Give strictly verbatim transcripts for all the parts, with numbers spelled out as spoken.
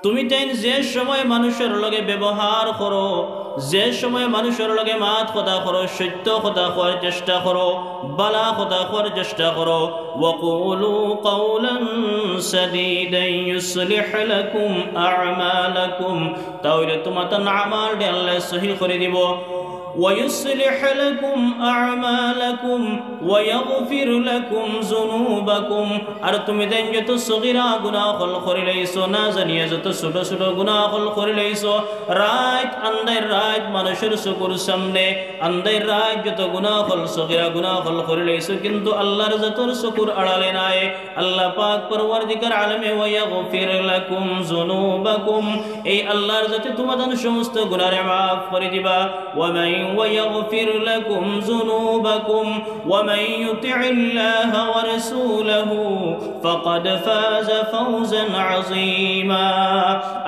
তুমি তাইন যে সময় মানুষর লগে ব্যবহার করো, যে সময় মানুষর লগে মাত কথা করো, সত্য কথা কওয়ার চেষ্টা করো, বালা কথা কওয়ার চেষ্টা করো, وقولوا قولا سديدا يصلح لكم أعمالكم, তাইলে তুমাতান আমালরে আল্লায় সহি করি দিবো। ويصلح لكم أعمالكم ويغفر لكم ذنوبكم। আর তুমি তাইন যত সগীরা গুনা অকল করিলাইছো, না জানিয়া যত ছোট ছোট গুনা অকল করিলাইছো, রাইত আন্দাইর রাইত মানুষর চকুর সামনে আন্দাইর রাইত যত গুনা অকল, সগীরা গুনা অকল করিলাইছো, কিন্তু আল্লার জাতর চকুর আড়ালে নাই। আল্লাহ পাক পরওয়ারদিগার আলমে ويغفر لكم ذنوبكم, এই আল্লার জাতে তুমাতান সমস্ত গুনারে মাফ করি দিবা। ومن ويغفر لكم ذنوبكم ومن يطع الله ورسوله فقد فاز فوزا عظيما।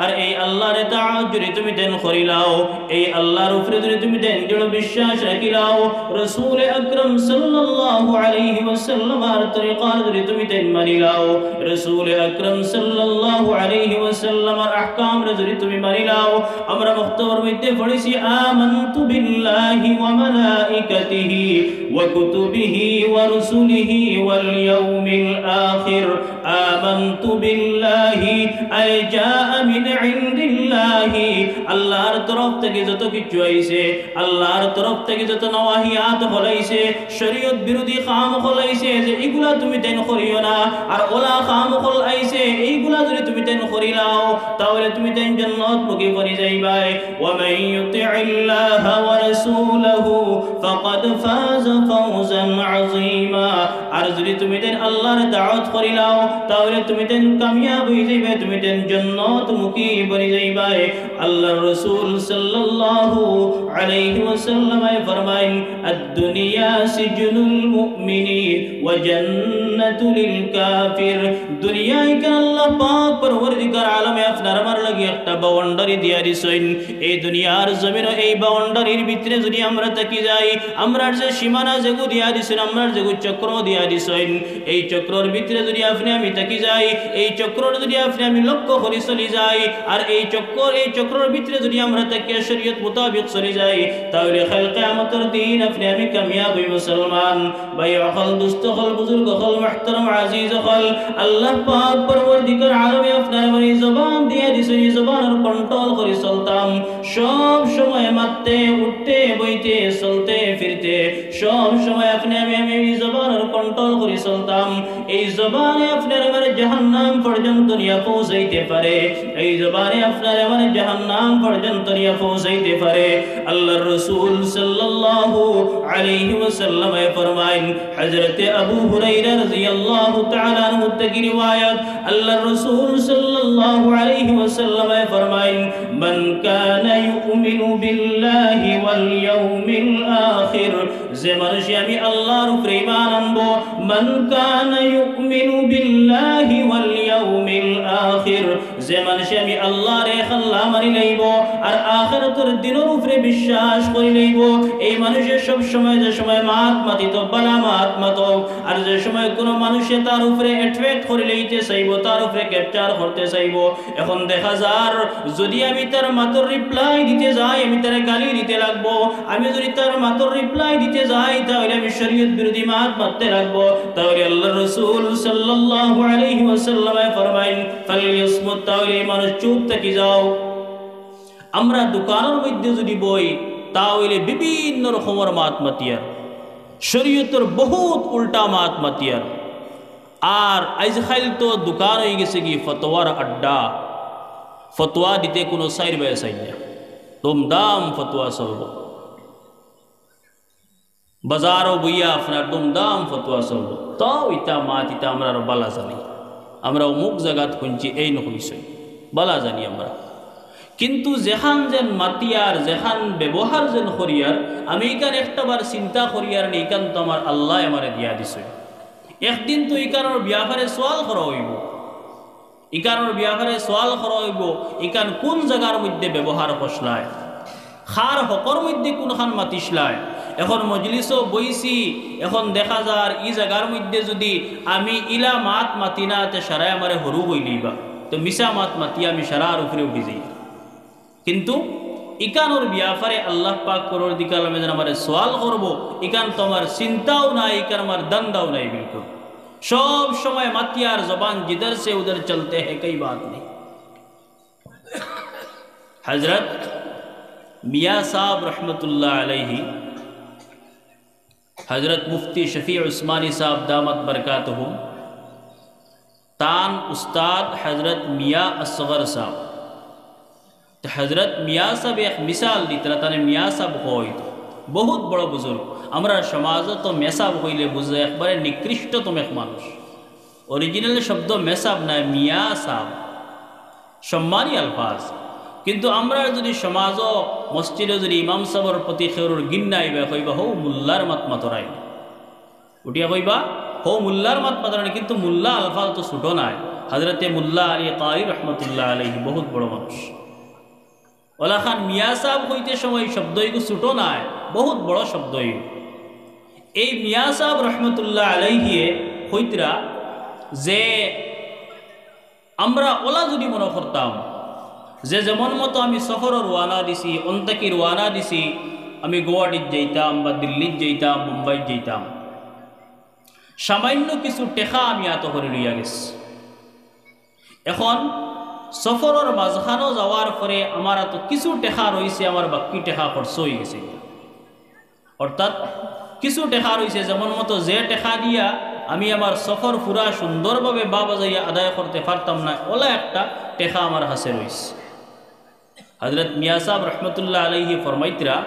আর এই আল্লার ইতাআত যুদি তুমি তাইন করিলাও, এই আল্লার উপরে যুদি তুমি তাইন দৃঢ় বিশ্বাস রাখিলাও, রসুল আকরাম সাল্লাল্লাহু আলাইহি ওয়াসাল্লামর তরিকার যুদি তুমি তাইন মানিলাও, রসুল আকরাম সাল্লাল্লাহু আলাইহি ওয়াসাল্লামর আহকামরে যুদি তুমি মানিলাও, আমরা মুক্তাসার মধ্যে পড়ছি, آمنت بالله وملائكته وكتبه ورسله واليوم الآخر। آمنت بالله أي جاء من عند الله, আল্লার তরফ থাকি যত কিছু আইছে, আল্লার তরফ থাকি যত নাওয়াহিয়াত অকল আইছে, শরীয়ত বিরোধী কাম অকল আইছে, যে ইগুলা তুমি তাইন করিও না, আর অলা কাম অকল আইছে, এইগুলা যুদি তুমি তাইন করিলাও, তাইলে তুমি তাইন জান্নাতমুখী বনি যাইবায়। ومن يطع الله ورسوله فقد فاز فوزا عظيما। আর যুদি তুমি তাইন আল্লার ইতাআত করিলাও, তাইলে তুমি তাইন কামিয়াব অই যাইবায়, তুমি তাইন জান্নাতমুখী বনি যাইবায়। আল্লার রসুল সাল্লাল্লাহু আলাইহি ওয়াসাল্লামে ফরমাইন, الدنيا سجن المؤمن وجنة للكافر। দুনিয়া ইখান আল্লাহ পাক পরওয়ারদিগার আলমে আপনার আমার লাগি একটা বাউন্ডারি দিয়া দিছইন। এই দুনিয়ার জমিনো এই বাউন্ডারির ভিতরে যুদি আমরা থাকি যাই, আমরার যে সীমানা যেগু দিয়া দিছইন, আমরার যেগু চক্র দিয়া দিছইন, এই চক্রর ভিতরে যুদি আপনে আমি থাকি যাই, এই চক্রর যুদি আপনে আমি লক্ষ্য করি চলি যাই, আর এই চক্র, এই চক্রর ভিতরে যুদি আমরা থাকিয়া শরীয়ত মোতাবিক চলি যাই, তাইলে কাইল কিয়ামতর দিন আপনে আমি কামিয়াব অইমু মুসলমান। ভাই অকল, দোস্ত অকল, বুজুর্গ অকল, মুহতারাম আজিজ অকল, আল্লাহ পাক পরওয়ারদিগার আলমে আপনার আমার ই জবান দিয়া দিছইন, ই জবানর control করি চলতাম। সব সময় মাততে, উঠতে, বইতে, চলতে, ফিরতে, সব সময় আপনে আমি, আমি ই জবানর control করি চলতাম। এই জবানে আপনার আমার জাহান্নাম পর্যন্ত নিয়া পৌঁছাইতে পারে, এই জবানে আপনার আমার জাহান্নাম পর্যন্ত নিয়া পৌঁছাইতে পারে। আল্লার রসুল সাল্লাল্লাহু আলাইহি ওয়াসাল্লামে ফরমাইন, হযরতে আবু হুরায়রা রাদিয়াল্লাহু তাআলা আনহু থাকি রিওয়ায়াত, আল্লার রসুল সাল্লাল্লাহু আলাইহি ওয়াসাল্লামে ফরমাইন, من كان يؤمن بالله واليوم الآخر, যে মানুষে আমি আল্লার উপরে ঈমান আনবো, من كان يؤمن بالله واليوم الآخر, যে মানুষে আমি আল্লারে খাল্লা মানি লইবো আর আখিরাতর দিনর উপরে বিশ্বাস করি লইবো, এই মানুষে সব সময় যে সময় মাত মাতিতো, বালা মাত মাতো, আর যে সময় কুনু মানুষে তার উপরে attack করি লইতে চাইবো, তার উপরে capture করতে চাইবো, এখন দেখা যার, যুদি আমি তার মাতর reply দিতে যাই, আমি তারে গালি দিতে লাগবো। আমি যুদি তার মাতর reply দিতে যাই, তাইলে আমি শরীয়ত বিরোধী মাত মাততে লাগবো। তাইলে আল্লার রসুল সাল্লাল্লাহু আলাইহি ওয়াসাল্লামে ফরমাইন, فليصمت, তাইলে এই মানুষ চুপ থাকি যাও। আমরা দোকানর মধ্যে যুদি বই, তাইলে বিভিন্ন রকমর মাত মাতিয়ার, শরীয়তর বহুত উল্টা মাত মাতিয়ার। আর আইজকাইল তো দোকান অইগেছে কি ফতোয়ার আড্ডা। ফতোয়া দিতে কুনু সাইর বায় সাইর না, দুমদাম ফতোয়া চলবো। বাজারো বইয়া আপনার দুমদাম ফতোয়া চলবো। তাও ইতা মাত ইতা আমরা আরো বালা জানি, আমরা অমুক জাগাত হুনছি, এইন কইছে, বালা জানি আমরা। কিন্তু যেখান যেন মাতিয়ার, যেখান ব্যবহার যেন করিয়ার, আমি ইখান একটাবার চিন্তা করিয়ার নি, ইখান তো আমার আল্লায় আমারে দিয়া দিছে। একদিন তো ইখানর ব্যাপারে সওয়াল করা অইবো, ইখানর ব্যাপারে সওয়াল করা অইবো, ইখান কুন জাগার মধ্যে ব্যবহার করছলায়, কার হকর মধ্যে কুনখান মাতিছলায়। এখন মজলিসো বইছি, এখন দেখা যার ই জাগার মধ্যে যুদি আমি ইলা মাত মাতি না, তে সারায় আমারে হুরু কইলিবা। তো মিছা মাত মাতিয়া আমি সারার উপরে উঠি যাই। কিন্তু ইকানোর ব্যাপারে আল্লাহ পাক পরবর্তীকালে যেন আমারে সওয়াল করবো, ইকান তো আমার চিন্তাও নাই, ইকান আমার ধান্দাও নাই বিলকুল। সব সময় মাতিয়ার জবান জিধর সে উধর চলতে হ্যায়, কই বাত নেই। হযরত মিয়া সাহেব রহমতুল্লাহ আলাইহি, হযরত মুফতি শফি উসমানী সাহেব দামাত বরকাতহুম, তান উস্তাদ হযরত মিয়া আসগর সাহেব। তো হযরত মিয়া সাহেব এক মিসাল দিতরা, তানে মিয়া সাহেব কইতো, বহুত বড় বুজুর্গ। আমরা সমাজো তো মেসাব কইলে বুঝে একবারে নিকৃষ্টতম এক মানুষ। Original শব্দ মেসাব নায়, মিয়া সাহেব, সম্মানী আলফাজ। কিন্তু আমরা যদি সমাজো, মসজিদো যদি ইমাম সাহেবর প্রতি কেউর ঘিন্না আইবা, কইবা, "হউ মুল্লার মাত মাতরায়।" উঠিয়া কইবা, "হউ মুল্লার মাত মাতরায়।" কিন্তু মুল্লা আলফাজ তো ছোট নায়। হযরতে মুল্লা আলী কারি রহমতুল্লাহ আলাইহি বহুত বড় মানুষ। অলাখান মিয়া সাহেব কইতে সময় শব্দ ইগু ছোট নায়, বহুত বড় শব্দ ইগু। এই মিয়া সাহেব রহমতুল্লাহ আলাইহিয়ে কইতরা যে আমরা অলা যদি মনো করতাম যে যেমন মতো আমি সফরো রওয়ানা দিছি, অন থাকি রওয়ানা দিছি, আমি গুয়াহাটিত যাইতাম বা দিল্লিত যাইতাম, বোম্বাইত যাইতাম, সামান্য কিছু টেকা আমি আতো করি লইয়া গেছি। এখন সফরর মাঝখানো যাওয়ার পরে আমার আতো কিছু টেকা রইছে, আমার বাকি টেকা খরচ অইগেছে। অর্থাৎ কিছু টেকা রইছে, যেমন মতো যে টেকা দিয়া আমি আমার সফর পুরা সুন্দরভাবে বা বাজাইয়া আদায় করতে পারতাম না, অলা একটা টেকা আমার কাছে রইছে। হযরত মিয়া সাহেব রহমতুল্লাহ আলাইহি ফরমাইতরা,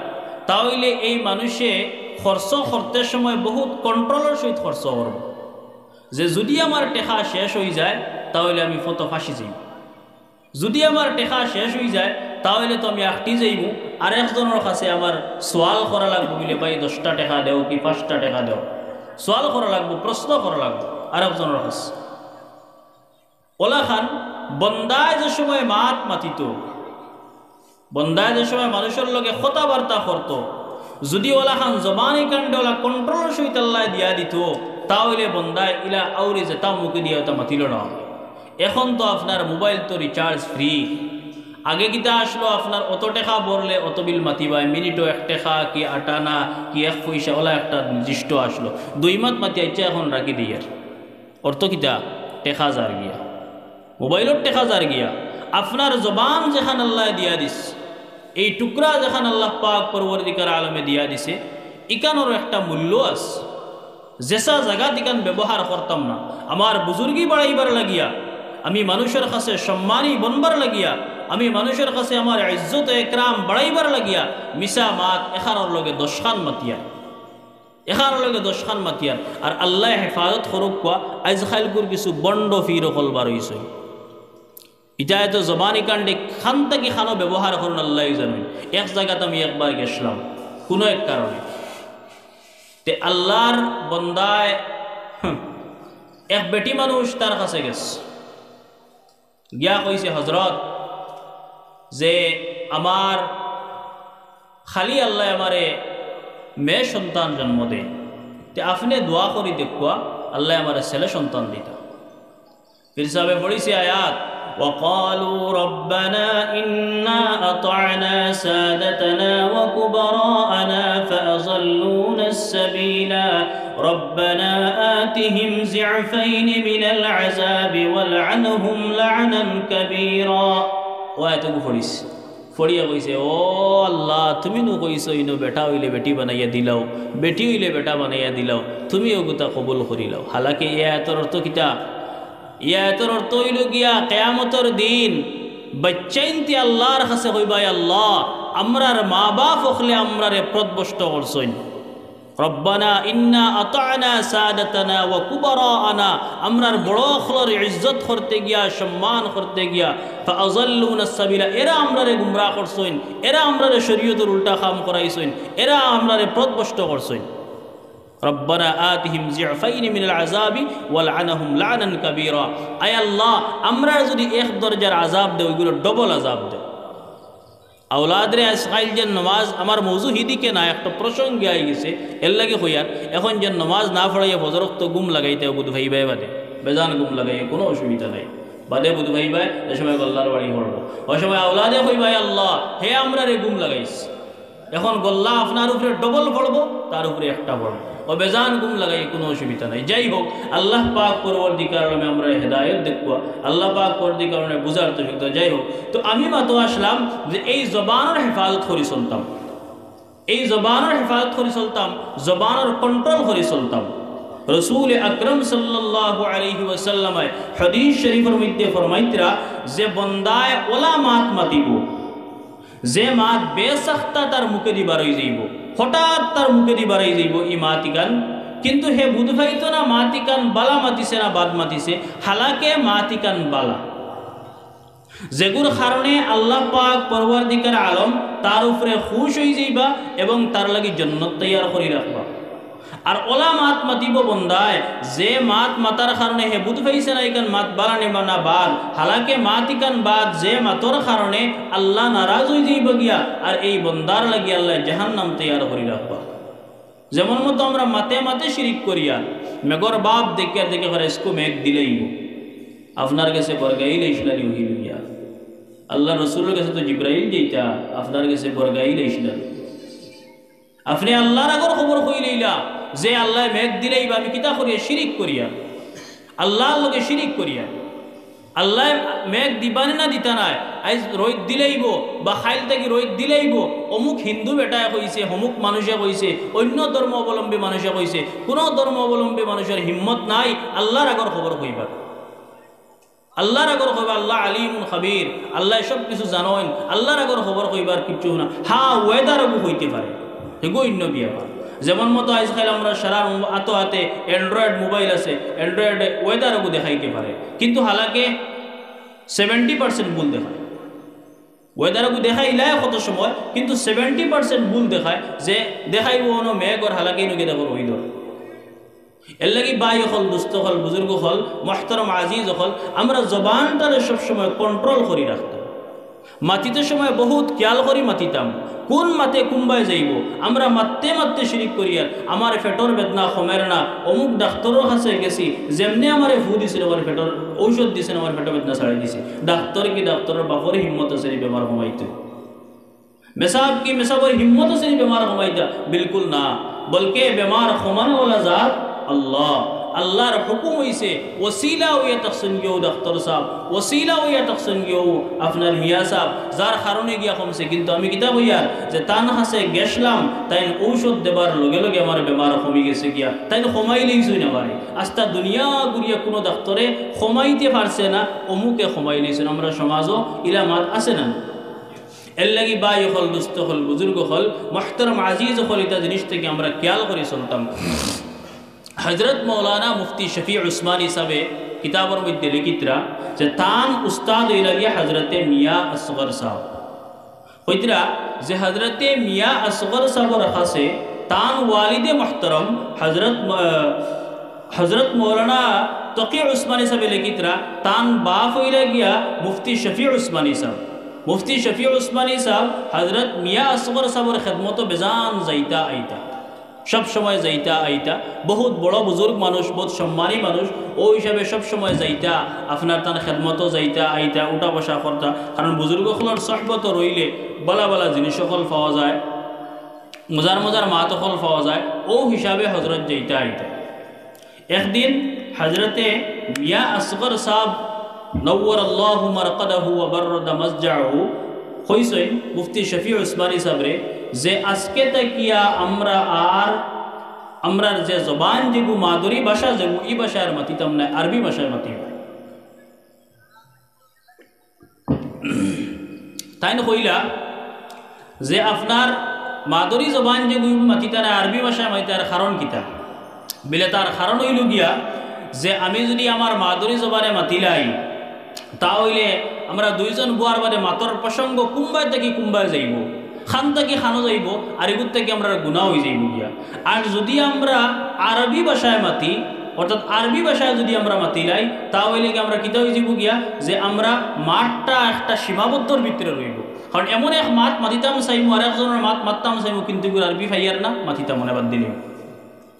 তা অইলে এই মানুষে খরচ করতে সময় বহুত control-র সহিত খরচ করবো, যে যদি আমার টেকা শেষ অইযায়, তা অইলে আমি পথো ফাঁসি যাইমু। যদি আমার টেকা শেষ অইযায়, তা অইলে তো আমি আটকি যাইমু, আরেকজনর কাছে আমার সওয়াল করা লাগবো, বুলে, "ভাই, দশটা টেকা দেও কি পাঁচটা টেকা দেও।" সওয়াল করা লাগবো, প্রশ্ন করা লাগবো আরেকজনর কাছে। অলাখান বন্দায় যে সময় মাত মাতিতো, বন্দায় যে সময় মানুষর লগে কথাবার্তা করতো, যদি অলাখান জবানি কাণ্ডে অলা control-র সহিত আল্লায় দিয়া দিতো, তা অইলে বন্দায় ইলা আউরে যেতা মুখে দিয়া অতা মাতিলো না। এখন তো আপনার মোবাইল তো recharge free। আগে কিতা আছলো, আপনার অত টেকা ভরলে অত বিল মাতিবায়, মিনিটো এক টেকা কি আটানা কি এক পয়সা, অলা একটা নির্দিষ্ট আছলো। দুই মাত মাতি আইচ্ছা, এখন রাখি দিয়ার। অর্থ কিতা? টেকা যার গিয়া, মোবাইলর টেকা যার গিয়া। আপনার জবান যেখান আল্লায় দিয়া দিছে, এই টুকরা যেখান আল্লাহ পাক পরওয়ারদিগার আলমে দিয়া দিছে, ইখানরও একটা মূল্য আছে। যেছা জাগাত ইখান ব্যবহার করতাম না, আমার বুজুর্গি বাড়াইবার লাগিয়া, আমি মানুষর কাছে সম্মানী বনবার লাগিয়া, আমি মানুষর কাছে আমার ইজ্জত একরাম বাড়াইবার লাগিয়া, মিছা মাত এখানর লগে দশখান মাতিয়ার, এখানর লগে দশখান মাতিয়ার। আর আল্লায় হেফাজত করউক্কা, আইজ কাইলকুর কিছু বন্ড ফির অকল বার অইছে। ইতায় তো জবানি কাণ্ডে খান থাকি খানো ব্যবহার করইন আল্লায় জানইন। এক জাগাত আমি একবার গেছলাম কুনু এক কারণে, তে আল্লার বন্দায়, হুম, এক বেটি মানুষ তার কাছে গেছে, গিয়া কইছে, "হজরত, যে আমার খালি আল্লায় আমারে মেয়ে সন্তান জন্ম দেইন, তে আপনে দোয়া করি দেখউক্কা, আল্লায় আমারে ছেলে সন্তান দিতা।" পীর সাহেবে পড়ছে আয়াত, "وقالوا ربنا إنا أطعنا سادتنا وكبراءنا فأضلونا السبيلا ربنا آتهم ضعفين من العذاب والعنهم لعنا كبيرا।" অউ আয়াতগু পড়ছে। পড়িয়া কইছে, "ও আল্লাহ, তুমি নু কইছো ইনো বেটা অইলে বেটি বানাইয়া দিলাও, বেটি অইলে বেটা বানাইয়া দিলাও, তুমি অগুতা কবুল করিলাও।" হালাকি ই আয়াতর অর্থ কিতা? ই আয়াতর অর্থ অইলো গিয়া, কিয়ামতর দিন বাইচ্চাইন্তে আল্লার কাছে কইবা, "আল্লাহ, আমরার মা-বাপ অকলে আমরারে পথভ্রষ্ট করছইন।" রব্বানা ইন্না আতা'না সাদাতানা ওয়া কুবারা'আনা, আমরার বড় অকলর ইজ্জত করতে গিয়া, সম্মান করতে গিয়া, ফাআযাল্লুনাস সাবিলা, এরা আমরারে গুমরা করছইন, এরা আমরারে শরীয়তর উল্টা কাম করাইছইন, এরা আমরারে পথভ্রষ্ট করছইন। রব্বানা আতিহিম যি'ফাইনি মিনাল আযাবি ওয়ালআনহুম লা'নান কাবীরা। আয় আল্লাহ, আমরারে যুদি এক দরজার আযাব দেও, অগুরে ডবল আযাব দেও। আওলাদরে আইজ কাইল যেন নমাজ, আমার মৌজু হিদিকে না, একটা প্রসঙ্গে আইগেছে, এরলাগি কইয়ার, এখন যেন নমাজ না পড়াইয়া ফজর অক্ত ঘুম লাগাইতে অইবো, দুফাইবায় বাদে, বেজান ঘুম লাগাইয়া, কুনু অসুবিধা নাই। বাদে বুঝ পাইবায় যে সময় গল্লার বাড়ি পড়বো, ওই সময় আওলাদে কইবায়, "আল্লাহ, হে আমরারে ঘুম লাগাইছ, এখন গল্লা আপনার উপরে ডবল পড়বো, তার উপরে একটা পড়বো।" ও বেজান ঘুম লাগাই, কোনো অসুবিধা নাই। যাই হোক, আল্লাহ পাক পরওয়ারদিগার আলমে আমরারে হেদায়েত দেউক্কা, আল্লাহ পাক পরওয়ারদিগার আলমে বুঝার তৌফিক দেউক্কা। যাই হোক, তো আমি মাতো আসলাম যে এই জবানর হেফাজত করি চলতাম, এই জবানর হেফাজত করি চলতাম, জবানর কন্ট্রোল করি চলতাম। রসুল আকরাম সাল্লাল্লাহু আলাইহি ওয়াসাল্লামে হাদিস শরীফর মধ্যে ফরমাইতরা যে বন্দায় ওলা মাত মাতিবো, যে মাত বেসাখতা তার মুখেদি বারই যাইবো, হঠাৎ তার মুখেদি বারই যাইবো ই মাত ইখান, কিন্তু হে বুঝ পাইতো না মাত ইখান বালা মাতিছে না বাদ মাতিছে, হালাকে মাত ইখান বালা। যেগুর কারণে আল্লাহ পাক পরওয়ারদিগার আলম তার উপরে খুশ অই যাইবা এবং তার লাগি জন্নত তৈয়ার করি রাখবা। আর ওলা মাত মাতিবো বন্দায়, যে মাত মাতার কারণে হে বুঝ পাইছে না ইখান মাত বালা নি না বাদ, হালাকে মাত ইখান বাদ, যে মাতর কারণে আল্লাহ নারাজ অই যাইবা গিয়া, আর এই বন্দার লাগি আল্লাহ জাহান্নাম তৈয়ার করি রাখবা। যেমন মতো আমরা মাতে মাতে শিরিক করিয়ার, মেঘর বাপ দেখিয়া দেখে করে, "ইসকু মেঘ দিলাইবো।" আপনার গেছে বরগাইল আইছলা নি অইল গিয়া। আল্লাহ রসুলর গেছে তো জিব্রাইল যাইতা, আপনার গেছে বরগাইল আইছলা নি। আপনে আল্লাহর আগর খবর কইলাইলা যে আল্লায় মেঘ দিলাইবা, আমি কিতা করিয়া? শিরিক করিয়া, আল্লাহর লগে শিরিক করিয়া। আল্লায় মেঘ দিবা নি না দিতা নায়, আইজ রইদ দিলাইবো বা কাইল থাকি রইদ দিলাইবো, অমুক হিন্দু বেটায় কইছে, অমুক মানুষে কইছে, অন্য ধর্ম অবলম্বী মানুষে কইছে, কুনু ধর্ম অবলম্বী মানুষর হিম্মত নাই আল্লাহর আগর খবর কইবার। আল্লাহর আগর কইবা, আল্লাহ আলিমুন খাবির, আল্লায় সব কিছু জানইন, আল্লাহর আগর খবর কইবার কিচ্ছু না। হ্যাঁ, weather অগু কইতে পারে, এগু অন্য ব্যাপার। যেমন মতো আইজকাইল আমরা সারা আতো আতে Android mobile আছে, Android-এ weather অগু দেখাইতে পারে, কিন্তু হালাকে seventy percent ভুল দেখায়। Weather অগু দেখাইলায় কত সময়, কিন্তু seventy percent ভুল দেখায়, যে দেখাইবো অনো মেঘ আর হালাকে ইনো গিয়া দেখো রইদ। এর লাগি ভাই অকল, দোস্ত অকল, বুজুর্গ অকল, মুহতারাম আজিজ অকল, আমরা জবানটারে সবসময় কন্ট্রোল করি রাখতাম। মাতিতে সময় বহুত খেয়াল করি মাতিতাম, কোন মাতে কুনবায় যাইবো। আমরা মাততে মাততে শিরিক করিয়ার, আমার পেটর বেদনা কমের না, অমুক ডাক্তরর কাছে গেছি, যেমনে আমারে ফু দিছইন, আমার পেটর ঔষধ দিছইন, আমার পেটর বেদনা ছাড়াই দিছে। ডাক্তর কি ডাক্তরর বাপর হিম্মত আছে নি বেমার কমাইতো? মেসাব কি মেসাবর হিম্মত আছে নি বেমার কমাইতা? বিলকুল না। বলকে বেমার কমানোওয়ালা জাত আল্লাহ। আল্লাহর হুকুম অইছে, ওসিলা অইয়া থাকছইন গিয়াউ ডাক্তর সাব, ওসিলা অইয়া থাকছইন গিয়াউ আপনার মিয়া সাব, যার কারণে গিয়া কমছে। কিন্তু আমি কিতা কইয়ার, যে তান কাছে গেছলাম, তাইন ঔষধ দেবার লগে লগে আমার বেমার কমি গেছে গিয়া, তাইন কমাইলাইছইন আমারে। আস্তা দুনিয়া ঘুরিয়া কুনু ডাক্তরে কমাইতে পারছে না, অমুকে কমাইলাইছইন। আমরা সমাজো ইলা মাত আছে না? এর লাগি ভাই অকল, দোস্ত অকল, বুজুর্গ অকল, মুহতারাম আজিজ অকল, ইতা জিনিস থাকি আমরা খেয়াল করি চলতাম। হজরত মৌলানা মুফতি শফি উসমানী সাবে কিতাবর মধ্যে লিখিতরা যে তান উস্তাদ অইলা গিয়া হজরতে মিয়া আসগর সাব। কইতরা যে হজরতে মিয়া আসগর সাবর কাছে তান ওয়ালিদে মুহতারাম হজরত ম-, হজরত মৌলানা তকি উসমানী সাবে লিখিতরা, তান বাপ অইলা গিয়া মুফতি শফি উসমানী সাব। মুফতি শফি উসমানী সাব হজরত মিয়া আসগর সাবর খেদমতো বেজান যাইতা আইতা, সব সময় যাইতা আইতা। বহুত বড় বুজুর্গ মানুষ, বহুত সম্মানী মানুষ, অউ হিসাবে সব সময় যাইতা, আপনার তান খেদমতো যাইতা আইতা, উঠা বসা করতা। কারণ বুজুর্গ অকলর সহবতো রইলে বালা বালা জিনিস অকল পাওয়া যায়, মজার মজার মাত অকল পাওয়া যায়, অউ হিসাবে হজরত যাইতা আইতা। একদিন হজরতে মিয়া আসগর সাব নওয়ারাল্লাহু মারকাদাহু ওয়া বাররাদা মাজজাহু কইছইন মুফতি শফি উসমানী সাবরে যে আজকে থাকিয়া আমরা আর আমরার যে জবান যেগু মাদুরি ভাষা যেগু ই ভাষায় আর মাতিতাম নায়, আরবি ভাষায় মাতিমু। তাইন কইলা যে আপনার মাদুরি জবান যেগু মাতিতা নায়, আরবি ভাষায় মাতিতার কারণ কিতা? বিলে তার কারণ অইলো গিয়া যে আমি যুদি আমার মাদুরি জবানে মাতিলাই, তা অইলে আমরা দুইজন বওয়ার বাদে মাতর প্রসঙ্গ কুনবায় থাকি কুনবায় যাইবো, খান থাকি খানো যাইবো, আর ইগুর থাকি আমরার গুনা অই যাইবো গিয়া। আর যুদি আমরা আরবি ভাষায় মাতি, অর্থাৎ আরবি ভাষায় যুদি আমরা মাতিলাই, তা অইলে কি আমরা কিতা অই যাইবো গিয়া যে আমরা মাতটা একটা সীমাবদ্ধর ভিতরে রইবো। কারণ এমন এক মাত মাতিতাম চাইমু, আর একজনর মাত মাততাম চাইমু, কিন্তু ইগুর আরবি পাইয়ার না, মাতিতাম অনে বাদ দিলিমু।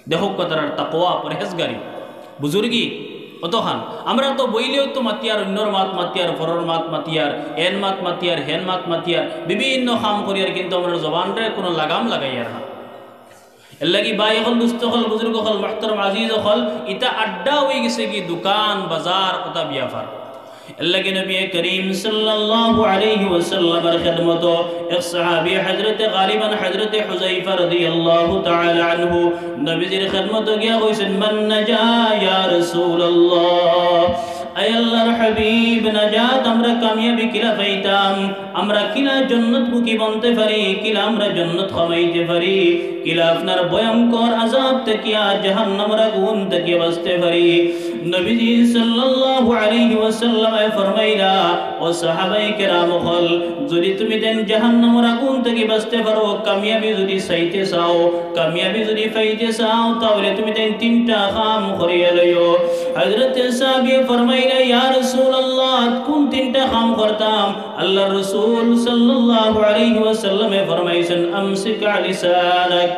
দেখউক্কা তারার তাকওয়া, পরহেজগারি, বুজুর্গি। অতখান আমরা তো বইলেও তো মাতিয়ার, অন্যর মাত মাতিয়ার, পরর মাত মাতিয়ার, এন মাত মাতিয়ার, হেন মাত মাতিয়ার, বিভিন্ন কাম করিয়ার, কিন্তু আমরার জবানরে কুনু লাগাম লাগাইয়ার না। এরলাগি ভাই অকল, দুস্ত অকল, বুজুর্গ অকল, মুহতারাম আজিজ অকল, ইতা আড্ডা অইগেছে কি দোকান, বাজার, অতা বেয়াপার। এরলাগি নবী করিম সাল্লাল্লাহু আলাইহি ওয়াসাল্লামর খেদমতো এক সাহাবী হযরতে গালিবান হযরতে হুযায়ফা রাদিয়াল্লাহু তাআলা আনহু নবীজির খেদমতো গিয়া কইছইন, "মান নাজা ইয়া রাসূলুল্লাহ।" আয় আল্লাহর হাবিব, নাজাত আমরা কামিয়াবি কিলা পাইতাম? আমরা কিলা জন্নতমুখী বনতে পারি? কিলা আমরা জন্নত কামাইতে পারি? কিলা আপনার ভয়ঙ্কর আযাব থাকিয়া, জাহান্নামর আগুন থাকিয়া বাচতে পারি? নবীজি সাল্লাল্লাহু আলাইহি ওয়াসাল্লামে ফরমাইলা, ও সাহাবায়ে কেরাম অকল, যুদি তুমিতাইন জাহান্নামর আগুন থাকি বাচতে পারো, কামিয়াবি যুদি চাইতে চাও, কামিয়াবি যুদি পাইতে চাও, তাইলে তুমিতাইন তিনটা কাম করিয়া লইও। হযরতে সাহাবীয়ে ফরমাইলা, ইয়া রাসূলুল্লাহ, কুন তিনটা কাম করতাম? আল্লাহর রাসূল সাল্লাল্লাহু আলাইহি ওয়াসাল্লামে ফরমাইছইন, "আমসিক লিসানাক।"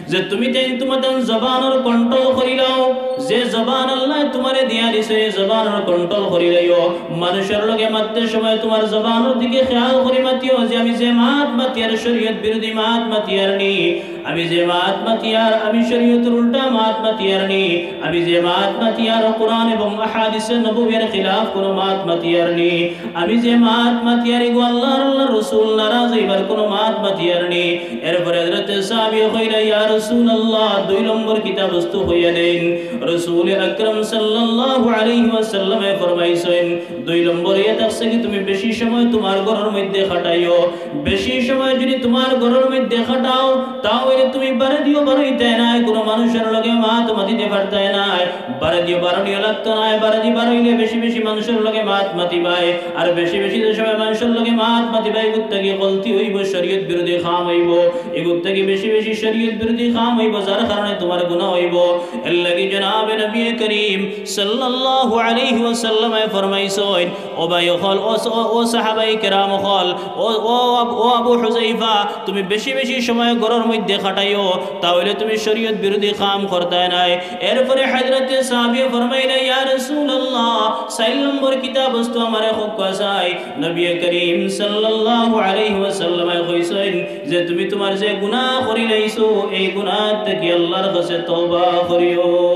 যে তুমিতাইন তুমাতান জবানর control করিলাও, যে জবান আল্লায় তুমারে দিয়া দিছে, এই জবানর control করিলাইও। মানুষর লগে মাততে সময় তুমার জবানর দিকে খেয়াল করি মাতিও যে আমি যে মাত মাতিয়ার শরীয়ত বিরোধী মাত মাতিয়ার নি, আমি যে মাত মাতিয়ার আমি শরীয়তর উল্টা মাত মাতিয়ার নি, আমি যে মাত মাতিয়ার কোরআন এবং আহাদিসে নববীর খিলাফ কুনু মাত মাতিয়ার নি, আমি যে মাত মাতিয়ার ইগু আল্লাহর, আল্লাহর রাসূল নারাজ অইবার কুনু মাত মাতিয়ার নি। এরপরে হযরতে সাহাবীয়ে কইলা, ইয়া রাসূলুল্লাহ, দুই নম্বর কিতা বস্তু কইয়া দেইন। রাসূলে আকরাম সাল্লাল্লাহু আলাইহি ওয়াসাল্লামে ফরমাইছইন, দুই নম্বর ইয়া থাকছে কি তুমি বেশি সময় তুমার ঘরর মধ্যে কাটাইও। বেশি সময় যুদি তুমার ঘরর মধ্যে কাটাও, তাইলে তুমি বারেদিও বারইতায় নায়, কুনু মানুষর লগে মাত মাতিতে পারতায় নায়। বারেদিও বারনিও লাগতো নায়, বারেদি বারইলে বেশি বেশি মানুষর লগে মাত মাতিবায়, আর বেশি বেশি যে সময় মানুষর লগে মাত মাতিবায়, ইগুর থাকি গলতি অইবো, শরীয়ত বিরোধী কাম অইবো, ইগুর থাকি বেশি বেশি শরীয়ত বিরোধী কাম অইবো, যার কারণে তুমার গুনাহ অইবো। এরলাগি জনাবে নবী করিম সাল্লাল্লাহু আলাইহি ওয়াসাল্লামে ফরমাইছইন, ও ভাই অকল, ও স-, ও, ও সাহাবায়ে কেরাম অকল, ও, ও আব-, ও আবু হুযায়ফা, তুমি বেশি বেশি সময় ঘরর মধ্যে কাটাইও, তাইলে তুমি শরীয়ত বিরোধী কাম করতায় নায়। এরপরে হযরতে সাহাবীয়ে ফরমাইলা, ইয়া রাসূলুল্লাহ, চাইর নম্বর কিতা বস্তু আমারে কউক্কা চাই। নবী করিম সাল্লাল্লাহু আলাইহি ওয়াসাল্লামে কইছইন যে তুমি তুমার যে গুনাহ করিলাইছো, এই গুনাহ থাকি আল্লাহর কাছে তওবা করিও।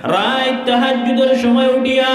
রাইত তাহাজ্জুদর সময় উঠিয়া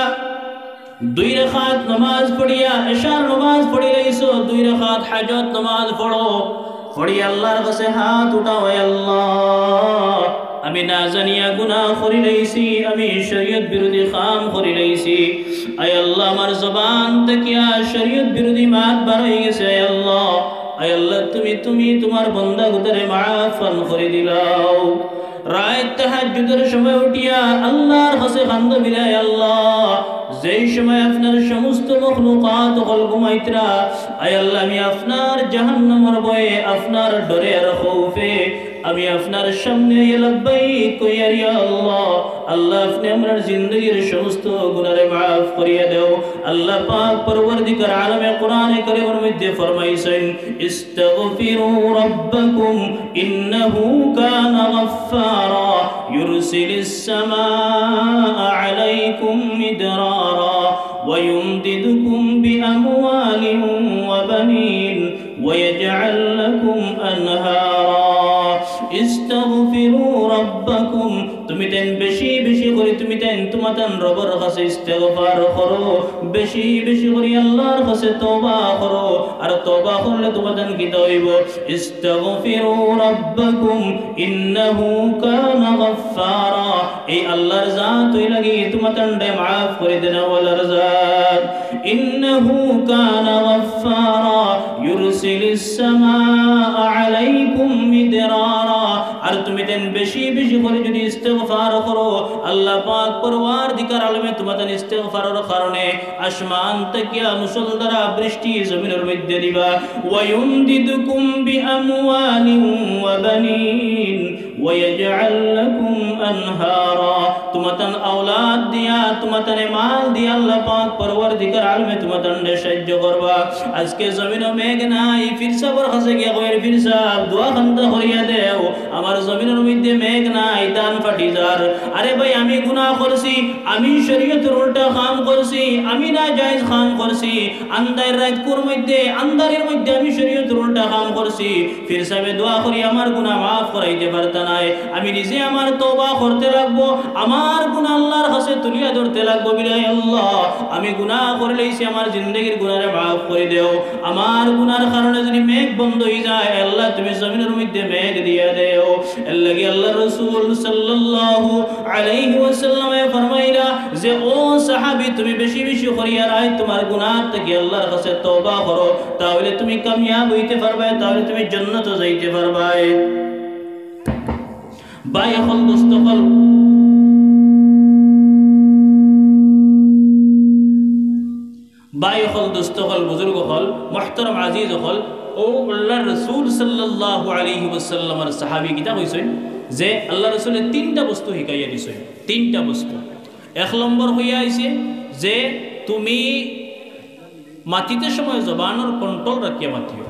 দুই রাকাত নামাজ পড়িয়া, এশার নামাজ পড়িলাইছো, দুই রাকাত হাজত নামাজ পড়ো, পড়িয়া আল্লাহর কাছে হাত উঠাও, আয় আল্লাহ, আমি না জানিয়া গুনাহ করিলাইছি, আমি শরীয়ত বিরোধী কাম করিলাইছি, আয় আল্লাহ, আমার জবান থাকিয়া শরীয়ত বিরোধী মাত বার অইগেছে, আয় আল্লাহ, আয় আল্লাহ, তুমি, তুমি তুমার বন্দাগুতারে মাফ পান করি দিলাও। রাইত তাহাজ্জুদর সময় উঠিয়া আল্লাহর কাছে কান্দো বিলায়, আল্লাহ, যেই সময় আপনার সমস্ত মখলুকাত অকল ঘুমাইতরা, আয় আল্লাহ, আমি আপনার জাহান্নামর ভয়ে, আপনার ডরে আর খৌফে আমি আপনার সামনে ইয়া লাব্বাইক কইয়ার, ইয়া আল্লাহ, আল্লাহ, আপনে আমরার জিন্দেগির সমস্ত গুনারে মাফ করিয়া দেও। আল্লাহ পাক পরওয়ারদিগার আলমে কোরআনে কারীমর মধ্যে ফরমাইছইন, ইস্তাগফিরু রাব্বাকুম ইন্নাহু কানা গাফফারা, ইউরসিলিস সামাআ আলাইকুম মিদরারা, ওয়া ইউমদিদকুম বিআমওয়ালিন ওয়া বানিন, ওয়া ইয়াজআল লাকুম আনহারা। ইস্তাগফিরু রাব্বাকুম, তুমিতাইন বেশি বেশি করি, তুমিতাইন তুমাতান রবর কাছে ইস্তেগফার করো, বেশি বেশি করি আল্লাহর কাছে তওবা করো। আর তওবা করলে তুমাতান কিতা অইবো? ইস্তাগফিরু রাব্বাকুম ইন্নাহু কানা গাফফারা। এই আল্লাহর জাত অইলা গি তুমাতানরে মাফ করি দেনেওয়ালার জাত। ইন্নাহু কানা গাফফারা, ইউরসিলিস সামাআ আলাইকুম মিদরারা। আর তুমিতাইন বেশি বেশি করি যুদি ইস্তেগফার করো, আল্লাহ পাক পরওয়ারদিগার আলমে তুমাতান ইস্তেগফারর কারণে আসমান থাকিয়া মুষলধারা বৃষ্টি জমিনর মধ্যে দিবা। ওয়া ইউমদিদকুম বিআমওয়ালিন ওয়া বানিন। ويجعل لكم أنهارا। তুমাতান আওলাদ দিয়া, তুমাতানে মাল দিয়া আল্লাহ পাক পরওয়ারদিগার আলমে তুমাতানরে সাহায্য করবা। আজকে জমিনো মেঘ নাই, পীর সাবর কাছে গিয়া কইর, "পীর সাব, দোয়া খান্তা করিয়া দেও, আমার জমিনর মধ্যে মেঘ নাই, ধান ফাটি যার।" আরে ভাই, আমি গুনাহ করছি, আমি শরীয়তর উল্টা কাম করছি, আমি নাজায়েজ কাম করছি, আন্দাইর রাইতকুর মধ্যে, আন্দারির মধ্যে আমি শরীয়তর উল্টা কাম করছি। পীর সাবে দোয়া করি আমার গুনাহ মাফ করাইতে পারতা নায়। আমি নিজে আমার তওবা করতে লাগবো, আমার গুনাহ আল্লাহর কাছে তুলিয়া ধরতে লাগবো। বিলাই আল্লাহ, আমি গুনাহ করিলাইছি, আমার জিন্দেগির গুনাহরে মাফ করি দেও। আমার গুনার কারণে যদি মেঘ বন্ধ অই যায়, আল্লাহ তুমি জমিনর মধ্যে মেঘ দিয়া দেও। এর লাগি আল্লাহর রাসূল সাল্লাল্লাহু আলাইহি ওয়াসাল্লামে ফরমাইলা যে, "ও সাহাবী, তুমি বেশি বেশি করিয়া রাইত তুমার গুনাহ থাকি আল্লাহর কাছে তওবা করো, তাহলে তুমি কামিয়াব অইতে পারবায়, তাহলে তুমি জান্নাতো যাইতে পারবায়।" ভাই অকল, দোস্ত অকল, ভাই অকল, দোস্ত অকল, বুজুর্গ অকল, মুহতারাম আজিজ অকল, অউ আল্লাহর রাসূল সাল্লাল্লাহু আলাইহি ওয়াসাল্লামর সাহাবী কিতা কইছইন যে আল্লাহর রাসূলে তিনটা বস্তু হিকাইয়া দিছইন, তিনটা বস্তু। এক নম্বর অইয়া আইছে যে তুমি মাতিতে সময় জবানর control রাখিয়া মাতিও।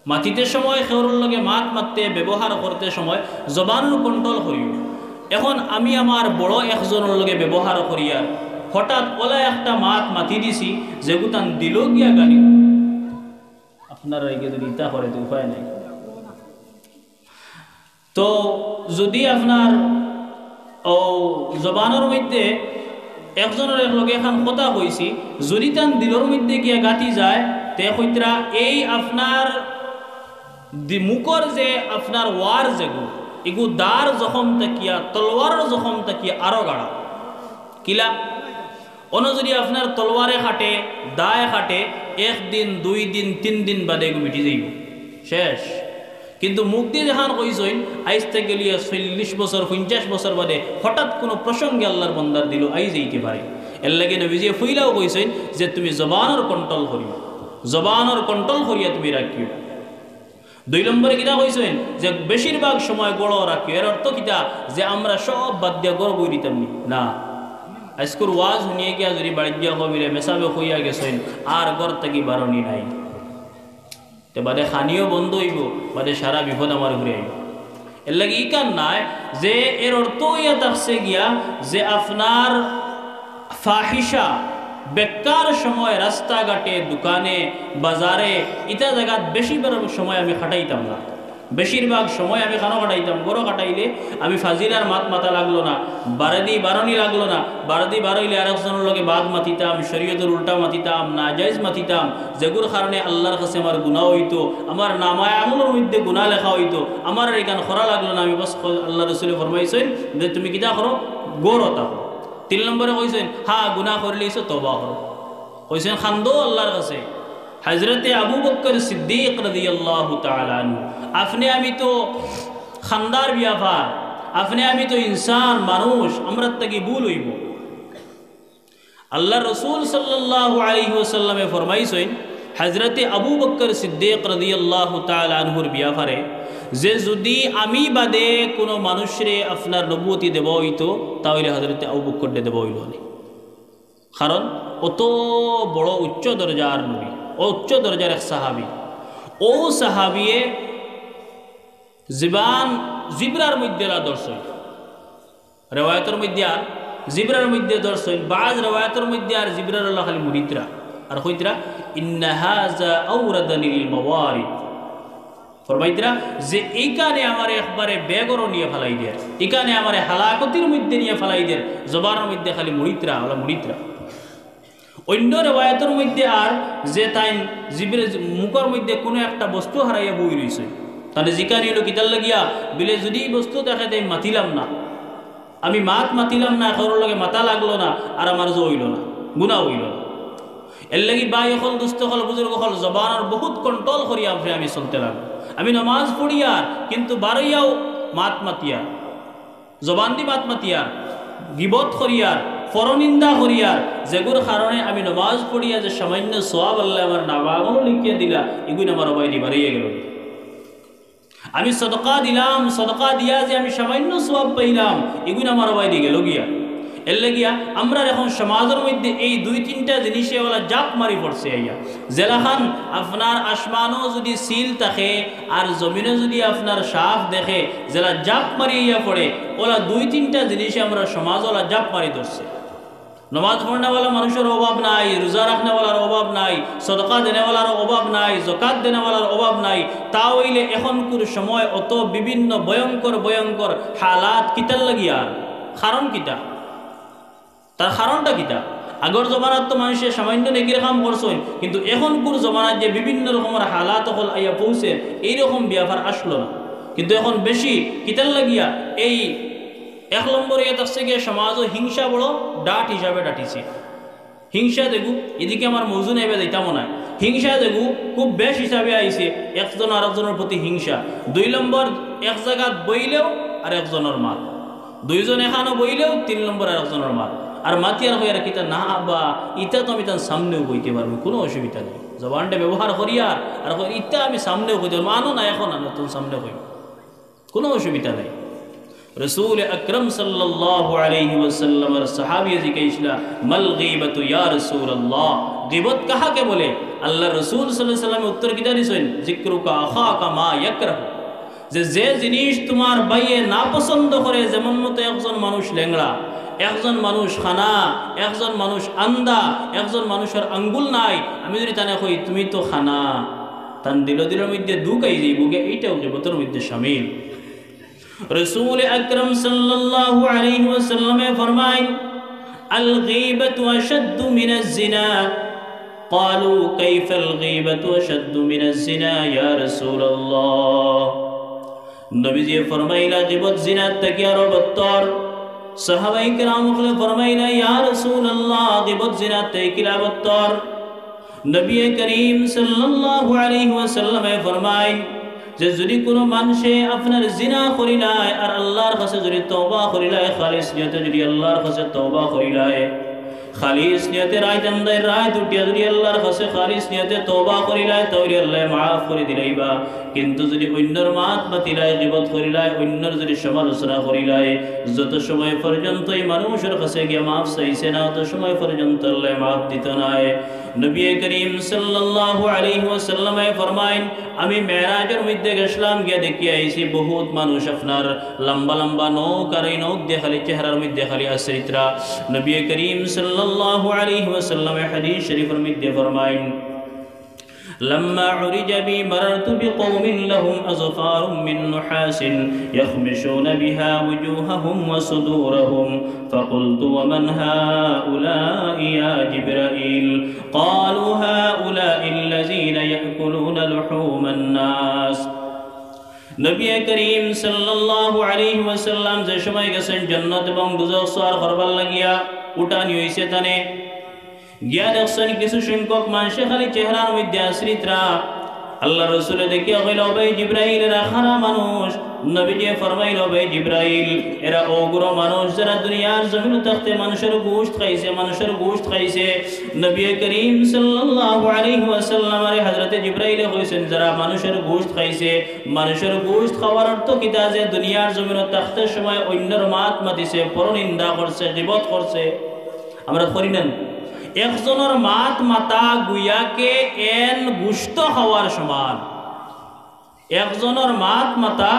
মাতিতে সময় কেউর লগে মাত মাততে, ব্যবহার করতে সময় জবানর control করিও। এখন আমি আমার বড় একজনর লগে ব্যবহার করিয়ার হঠাৎ অলা একটা মাত মাতি দিছি, যেগু তান দিলো গিয়া গালি। আপনারা এগিয়ে যদি ইতা করে তো উপায় নাই। তো যদি আপনার অউ জবানর মধ্যে একজনর এক লগে এখান কথা কইছি, যদি তান দিলর মধ্যে গিয়া গাতি যায়, তে কইতরা এই আপনার দি-, মুখর যে আপনার ওয়ার যেগু, ইগু দার জখম থাকিয়া, তলোয়ারর জখম থাকিয়া আরো গাড়া। কিলা? অনো যদি আপনার তলোয়ারে কাটে, দায় কাটে, এক দিন, দুই দিন, তিন দিন বাদে এগু মিটি যাইবো, শেষ। কিন্তু মুখ দি যেখান কইছইন, আইজ থাকি গেলিয়া চল্লিশ বছর, পঞ্চাশ বছর বাদে হঠাৎ কুনু প্রসঙ্গে আল্লাহর বন্দার দিলো আই যাইতে পারে। এর লাগি নবীজিয়ে পইলাউ কইছইন যে তুমি জবানর control করিও, জবানর control করিয়া তুমি রাখিও। দুই নম্বরে কিতা কইছইন যে বেশিরভাগ সময় ঘরো রাখিও। এর অর্থ কিতা? যে আমরা সব বাদ দিয়া ঘরো বই দিতাম নি? না। আইজকুর ওয়াজ হুনিয়া গিয়া যদি বাড়িত গিয়া কইলে মেসাবে কইয়া গেছইন, আর ঘর থাকি বারনি নাই। তে বাদে খানিও বন্ধ অইবো, বাদে সারা বিপদ আমার উপরে আইবো। এর লাগি ইখান নায় যে এর অর্থ অইয়া থাকছে গিয়া যে আপনার ফাহিশা, বেকার সময় রাস্তাঘাটে, দোকানে, বাজারে, ইতা জাগাত বেশিরভাগ সময় আমি কাটাইতাম না। বেশিরভাগ সময় আমি খানো কাটাইতাম, ঘরো কাটাইলে আমি ফাজিলার মাত মাতা লাগলো না, বারেদি বারনি লাগলো না, বারেদি বারইলে আরেকজনর লগে বাদ মাতিতাম, শরীয়তর উল্টা মাতিতাম, নাজায়েজ মাতিতাম, যেগুর কারণে আল্লাহর কাছে আমার গুনাহ অইতো, আমার নামায়ে আমলর মধ্যে গুনাহ লেখা অইতো, আমার ইখান করা লাগলো না। আমি বস ক-, আল্লাহর রাসূলে ফরমাইছইন যে তুমি কিতা করো, ঘরো থাকো। তিন নম্বরে কইছইন, হ্যাঁ, গুনাহ করিলিছো, তওবা করো। কইছইন, কান্দো আল্লাহর কাছে। হযরতে আবু বকর সিদ্দিক রাদিয়াল্লাহু তাআলা আনহু, আপনে আমি তো কান্দার বেয়াপার, আপনে আমি তো ইনসান, মানুষ, আমরার থাকি ভুল অইবো। আল্লাহর রাসূল সাল্লাল্লাহু আলাইহি ওয়াসাল্লামে ফরমাইছইন, হযরতে আবু বকর সিদ্দিক রাদিয়াল্লাহু তাআলা আনহুর বেয়াপারে যে যদি আমি বাদে কুনু মানুষরে আপনার নবুয়তি দেওয়া অইতো, তা অইলে হযরতে আবু বকররে দেওয়া অইলো নি। কারণ অত বড় উচ্চ দরজার নবী, অউ উচ্চ দরজার এক সাহাবী, অউ সাহাবিয়ে জিবান জিব্রার মধ্যে লা ধরছইন। রেওয়ায়তর মধ্যে আর জিব্রার মধ্যে ধরছইন, বাজ রেওয়ায়তর মধ্যে আর জিব্রার অলা খালি মুড়িতরা। আর কইতরা, "ইন্না হাযা আওরাদানিল মাওয়ারিদ।" ফরমাইতরা যে, "ইখানে আমারে একবারে বেঘরো নিয়া ফালাই দের, ইখানে আমারে হালাকতির মধ্যে নিয়া ফালাই দের।" জবানর মধ্যে খালি মুড়িতরা, অলা মুড়িতরা। অইন্য রেওয়ায়তর মধ্যে আর যে তাইন জিব্রে-, মুখর মধ্যে কুনু একটা বস্তু হারাইয়া বই রইছে, তাইন জিকানি অইলো কিতার লাগিয়া, বিলে যদি ই বস্তু দেখে তাই মাতিলাম না, আমি মাত মাতিলাম না, কেউর লগে মাতা লাগলো না, আর আমার যে অইলো না, গুনাহ অইলো না। এর লাগি ভাই অকল, দোস্ত অকল, বুজুর্গ অকল, জবানর বহুত control করিয়া আপনে আমি চলতে লাগবো। আমি নমাজ পড়িয়ার, কিন্তু বারইয়াও মাত মাতিয়ার, জবানদি মাত মাতিয়ার, গিবত করিয়ার, পরনিন্দা করিয়ার, যেগুর কারণে আমি নমাজ পড়িয়া যে সামান্য সওয়াব আল্লায় আমার নামামলো লিখিয়া দিলা, ইগুইন আমার অবায়দি বারইয়া গেলো। আমি সদকা দিলাম, সদকা দিয়া যে আমি সামান্য সওয়াব পাইলাম, ইগুন আমার বাইরে গেল গিয়া। এর লাগিয়া আমরার এখন সমাজর মধ্যে এই দুই তিনটা জিনিসে ওলা জাপ মারি পড়ছে আইয়া। যেলাখান আপনার আসমানও যদি সিল থাকে আর জমিনও যদি আপনার সাফ দেখে, যেলা জাপ মারি আইয়া পড়ে, ওলা দুই তিনটা জিনিসে আমরা সমাজ ওলা জাপ মারি ধরছে। নমাজ পড়নেওয়ালা মানুষর অভাব নাই, রোজা রাখনেওয়ালার অভাব নাই, সদকা দেনেওয়ালার অভাব নাই, জকাত দেনেওয়ালার অভাব নাই। তা অইলে এখনকুর সময় অত বিভিন্ন ভয়ঙ্কর ভয়ঙ্কর হালাত কিতার লাগিয়া? কারণ কিতা? তার কারণটা কিতা? আগর জমানাত তো মানুষে সামান্য নেকির কাম করছইন, কিন্তু এখনকুর জমানাত যে বিভিন্ন রকমর হালাত অকল আইয়া পৌঁছে, এইরকম ব্যাপার আসলো না। কিন্তু এখন বেশি কিতার লাগিয়া? এই এক নম্বরে ইয়া থাকছে গিয়া সমাজও হিংসা বড় ডাট হিসাবে ডাটিছে। হিংসা দেখু, এদিকে আমার মৌজু নেবে দিতাম নাই। হিংসা দেখু খুব বেশ হিসাবে আইছে, একজন আরেকজনের প্রতি হিংসা। দুই নম্বর, এক জায়গাত বইলেও আর একজনের মাত, দুইজন এখানো বইলেও তিন নম্বর আর একজনের মাত। আর মাতিয়ার কইয়ার কিতা না বা, ইতা তো আমি তার সামনেও কইতে পারবো, কোনো অসুবিধা নেই। জবানটা ব্যবহার করিয়ার আর কই, ইতা আমি সামনেও কইতে পারবো, আনো না এখন আনো, তুমি সামনে কই, কোনো অসুবিধা নাই। রসুল আকরাম সাল্লাল্লাহু আলাইহি ওয়াসাল্লামর সাহাবিয়ে জিজ্ঞাসা, "মাল গীবাতু ইয়া রাসূলুল্লাহ?" গীবত কাহাকে বলে? আল্লাহ রসুল সাল্লাল্লাহু আলাইহি ওয়াসাল্লামে উত্তর কিতা দিছেন? "যিকরুকা আখাকা মা ইয়াকরাহু।" যে, যে জিনিস তোমার ভাইয়ে না পছন্দ করে, যেমন মতো একজন মানুষ লেংড়া, একজন মানুষ কানা, একজন মানুষ আন্দা, একজন মানুষের আঙ্গুল নাই, আমি যদি তানে কই, "তুমি তো কানা", তান দিল দিলর মধ্যে দুঃখ আই যাইব গিয়া, এইটাও গীবতর মধ্যে শামিল। রসুল আকরাম সাল্লাল্লাহু আলাইহি ওয়াসাল্লামে ফরমাইন, "আল গীবাতু আশাদ্দু মিনাজ জিনা।" ক্বালু, "কাইফাল গীবাতু আশাদ্দু মিনাজ জিনা ইয়া রাসূলুল্লাহ?" নবীজি ফরমাইলা, "গীবত জিনাত থাকি আরো বত্তর।" সাহাবায়ে কেরাম অকলে ফরমাইলা, "ইয়া রাসূলুল্লাহ, গীবত জিনাত থাকি কিলা বত্তর?" নবী করিম সাল্লাল্লাহু আলাইহি ওয়াসাল্লামে ফরমাইন যে, যদি কোনো মানষে আপনার জিনা করিলায় আর আল্লাহর কাছে যদি তওবা করিলায়, খালিস নিয়তে যদি আল্লাহর কাছে তওবা করিলায়, খালিস নিয়তে রাইত আন্দাইর রাইত উঠিয়া যদি আল্লাহর কাছে খালিস নিয়তে তওবা করিলায়, তাইলে আল্লায় মাফ করি দিলাইবা। কিন্তু যদি অইন্যর মাত মাতিলায়, গীবত করিলায়, অইন্যর যদি সমালোচনা করিলায়, যত সময় পর্যন্ত এই মানুষর কাছে গিয়া মাফ চাইছে না, অত সময় পর্যন্ত আল্লায় মাফ দিত নায়। নবী করিম সাল্লাল্লাহু আলাইহি ওয়াসাল্লামে ফরমাইন, "আমি মেরাজর মধ্যে গেছলাম, গিয়া দেখিয়া আইছি বহুত মানুষ আপনার লম্বা লম্বা নখ, আর এই নখ দিয়া খালি চেহারার মধ্যে খালি আশ্রিতরা।" নবী করিম সাল্লাল্লাহু আলাইহি ওয়াসাল্লামে হাদিস শরীফর মধ্যে ফরমাইন, "লাম্মা উরিজা বি মারারতু বিকাওমিন লাহুম আযফারুম মিন নুহাসিন ইয়াখমিশুনা বিহা উজুহাহুম ওয়া সুদুরাহুম, ফাকুলতু ওয়া মান হাউলা ইয়া জিবরাইল?" ক্বালু, "হাউলাইল্লাযীনা ইয়াকুলুনা লুহুমান নাস।" নবী করিম সাল্লাল্লাহু আলাইহি ওয়াসাল্লাম যে সময় গেছেন জান্নাত এবং দুজখ সওয়ার করবার লাগিয়া, উঠানি অইছে তানে, গিয়া দেখছেন কিছু সংখ্যক মানষে খালি চেহারার মধ্যে আশ্রিতরা। আল্লাহর রসুলে দেখিয়া কইলা, "ও ভাই জিব্রাইল, এরা কারা মানুষ?" নবীজি ফরমাইলা, "ও ভাই জিব্রাইল, এরা অগুরা মানুষ যারা দুনিয়ার জমিন থাকতে মানুষর গোশত খাইছে, মানুষর গোশত খাইছে।" নবী করিম সাল্লাল্লাহু আলাইহি ওয়াসাল্লামরে হযরতে জিব্রাইলে কইছেন, "যারা মানুষর গোশত খাইছে, মানুষর গোশত খাওয়ার অর্থ কিতা? যে দুনিয়ার জমিন থাকতে সময় অইন্যর মাত মাতিছে, পরনিন্দা করছে, গীবত করছে।" আমরা করি না নি? একজনর মাত মাতা গুয়াকে এন গোশত খাওয়ার সমান। একজনর মাত মাতা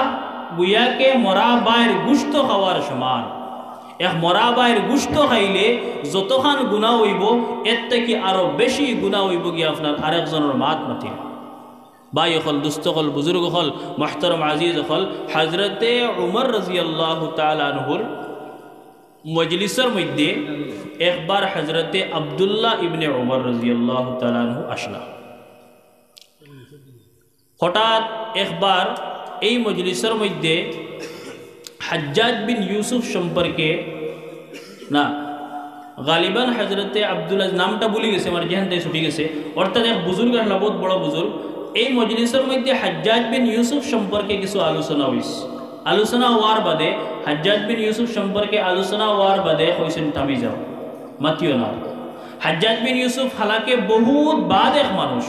গুয়াকে মরা ভাইর গোশত খাওয়ার সমান। এক মরা ভাইর গোশত খাইলে যতখান গুনা অইবো, এর থাকি আরো বেশি গুনা অইবো গিয়া আপনার আরেকজনর মাত মাতিলে। ভাই অকল, দুস্ত অকল, বুজুর্গ অকল, মুহতারাম আজিজ অকল, হযরতে উমর রাদিয়াল্লাহু তাআলা আনহুর মজলিসর মধ্যে একবার হযরতে আব্দুল্লাহ ইবনে উমর রাদিয়াল্লাহু তাআলা আনহু আসলা। হঠাৎ একবার এই মজলিসর মধ্যে হাজ্জাজ বিন ইউসুফ সম্পর্কে, না, গালিবান হযরতে আব্দুল্লাহ, নামটা ভুলি গেছে, আমার জেহেন থাকি ছুটি গেছে, অর্থাৎ এক বুজুর্গ আসলা, বহুত বড় বুজুর্গ। এই মজলিসর মধ্যে হাজ্জাজ বিন ইউসুফ সম্পর্কে কিছু আলোচনা অইছে। আলোচনা অওয়ার বাদে, হাজ্জাজ বিন ইউসুফ সম্পর্কে আলোচনা অওয়ার বাদে কইছেন, "থামি যাও, মাতিও না।" হাজ্জাজ বিন ইউসুফ হালাকে বহুত বাদ এক মানুষ,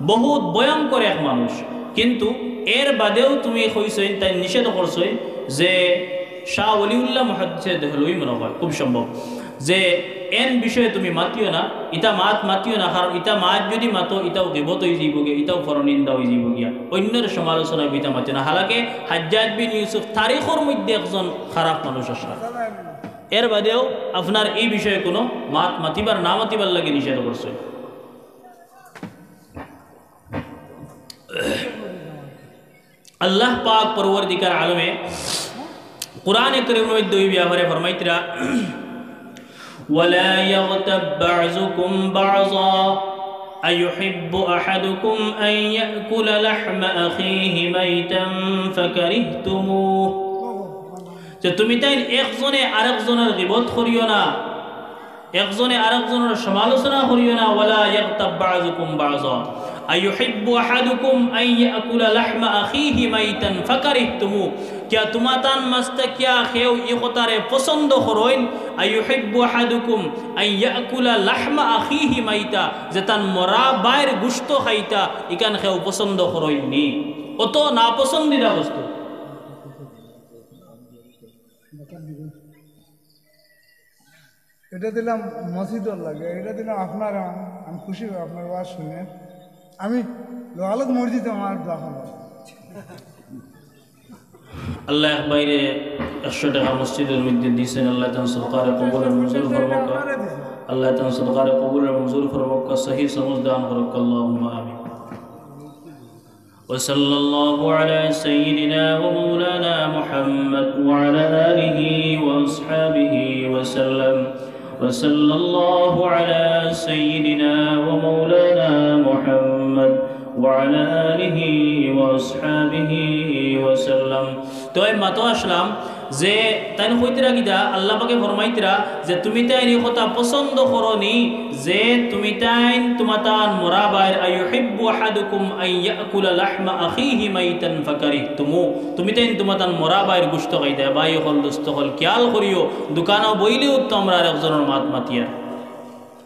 বহুত ভয়ঙ্কর এক মানুষ, কিন্তু এর বাদেও তুমি কইছইন, তাইন নিষেধ করছইন যে শাহ ওলিউল্লাহ মুহাদ্দিসে দেহলভী মনে হয়, খুব সম্ভব, যে এন বিষয়ে তুমি মাতিও না, ইতা মাত মাতিও না, কারণ ইতা মাত যদি মাতো, ইতাও গিবত অইযিবো গিয়া, ইতাও পরনিন্দা অইযিবো গিয়া, অইন্যর সমালোচনা অইবো, ইতা মাতিও না। হালাকে হাজ্জাজ বিন ইউসুফ তারিখর মধ্যে একজন খারাপ মানুষ আছলা। এর বাদেও আপনার এই বিষয়ে কোনো মাত মাতিবার, না মাতিবার লাগি নিষেধ করছইন। আল্লাহ পাক পরওয়ারদিগার আলমে কোরআনে করিমর মধ্যে ওই ব্যাপারে ফরমাইতরা, "ওয়ালা ইয়াগতাব বা'যুকুম বা'যা, আইয়ুহিব্বু আহাদুকুম আন ইয়াকুলা লাহমা আখিহি মাইতান ফাকারিহতুমুহ।" যে তুমি তাইন একজনে আরেকজনর গিবত করিও না, একজনে আরেকজনর সমালোচনা করিও না। "ওয়ালা ইয়াগতাব বা'যুকুম বা'যা, আইয়ুহিব্বু আহাদুকুম আন ইয়াকুলা লাহমা আখিহি মাইতান ফাকারিহতুমুহ।" কিয়া তুমাতান মাঝ থাকিয়া কেউ ই কথারে পছন্দ করইন, "আইয়ুহিব্বু আহাদুকুম আন ইয়াকুলা লাহমা আখিহি মাইতা", যে তান মরা ভাইর গুস্ত খাইতা, ইখান কেউ পছন্দ করইন নি? অত নাপছন্দিদা বস্তু। এটা দিলাম মসজিদর লাগে, এটা দিলাম আপনার। আমি খুশি হই আপনার ওয়াজ শুনে। আমি লগালগ মসজিদে আমার দোয়া করবো। আল্লাহ এক ভাইরে একশো টাকা মসজিদর মধ্যে দিছেন, আল্লাহ তান সদকারে কবুল আর মঞ্জুর ফরমাউক্কা। আল্লাহ তান সদকারে কবুল আর মঞ্জুর ফরমাউক্কা, সহি সমঝ দান করউক্কা, আল্লাহুম্মা আমিন। وصلى الله على سيدنا ومولانا محمد وعلى آله وأصحابه وسلم. وصلى الله على سيدنا ومولانا محمد وعلى آله وأصحابه وسلم. তো এই মাতো আসলাম যে তাইন কইতরা কিতা, আল্লাহ পাকে ফরমাইতরা যে তুমি তাইন ই কথা পছন্দ করো নি, যে তুমি তাইন তুমাতান মরা ভাইর, আইয়ুহিব্বু আহাদুকুম আন ইয়াকুলা লাহমা আখিহি মাইতান ফাকারিহতুমু, তুমি তাইন তুমাতান মরা ভাইর গুস্ত খাইতা। ভাই অকল, দোস্ত অকল, খিয়াল করিও, দোকানো বইলেও তো আমরা আরেকজনর মাত মাতিয়ার।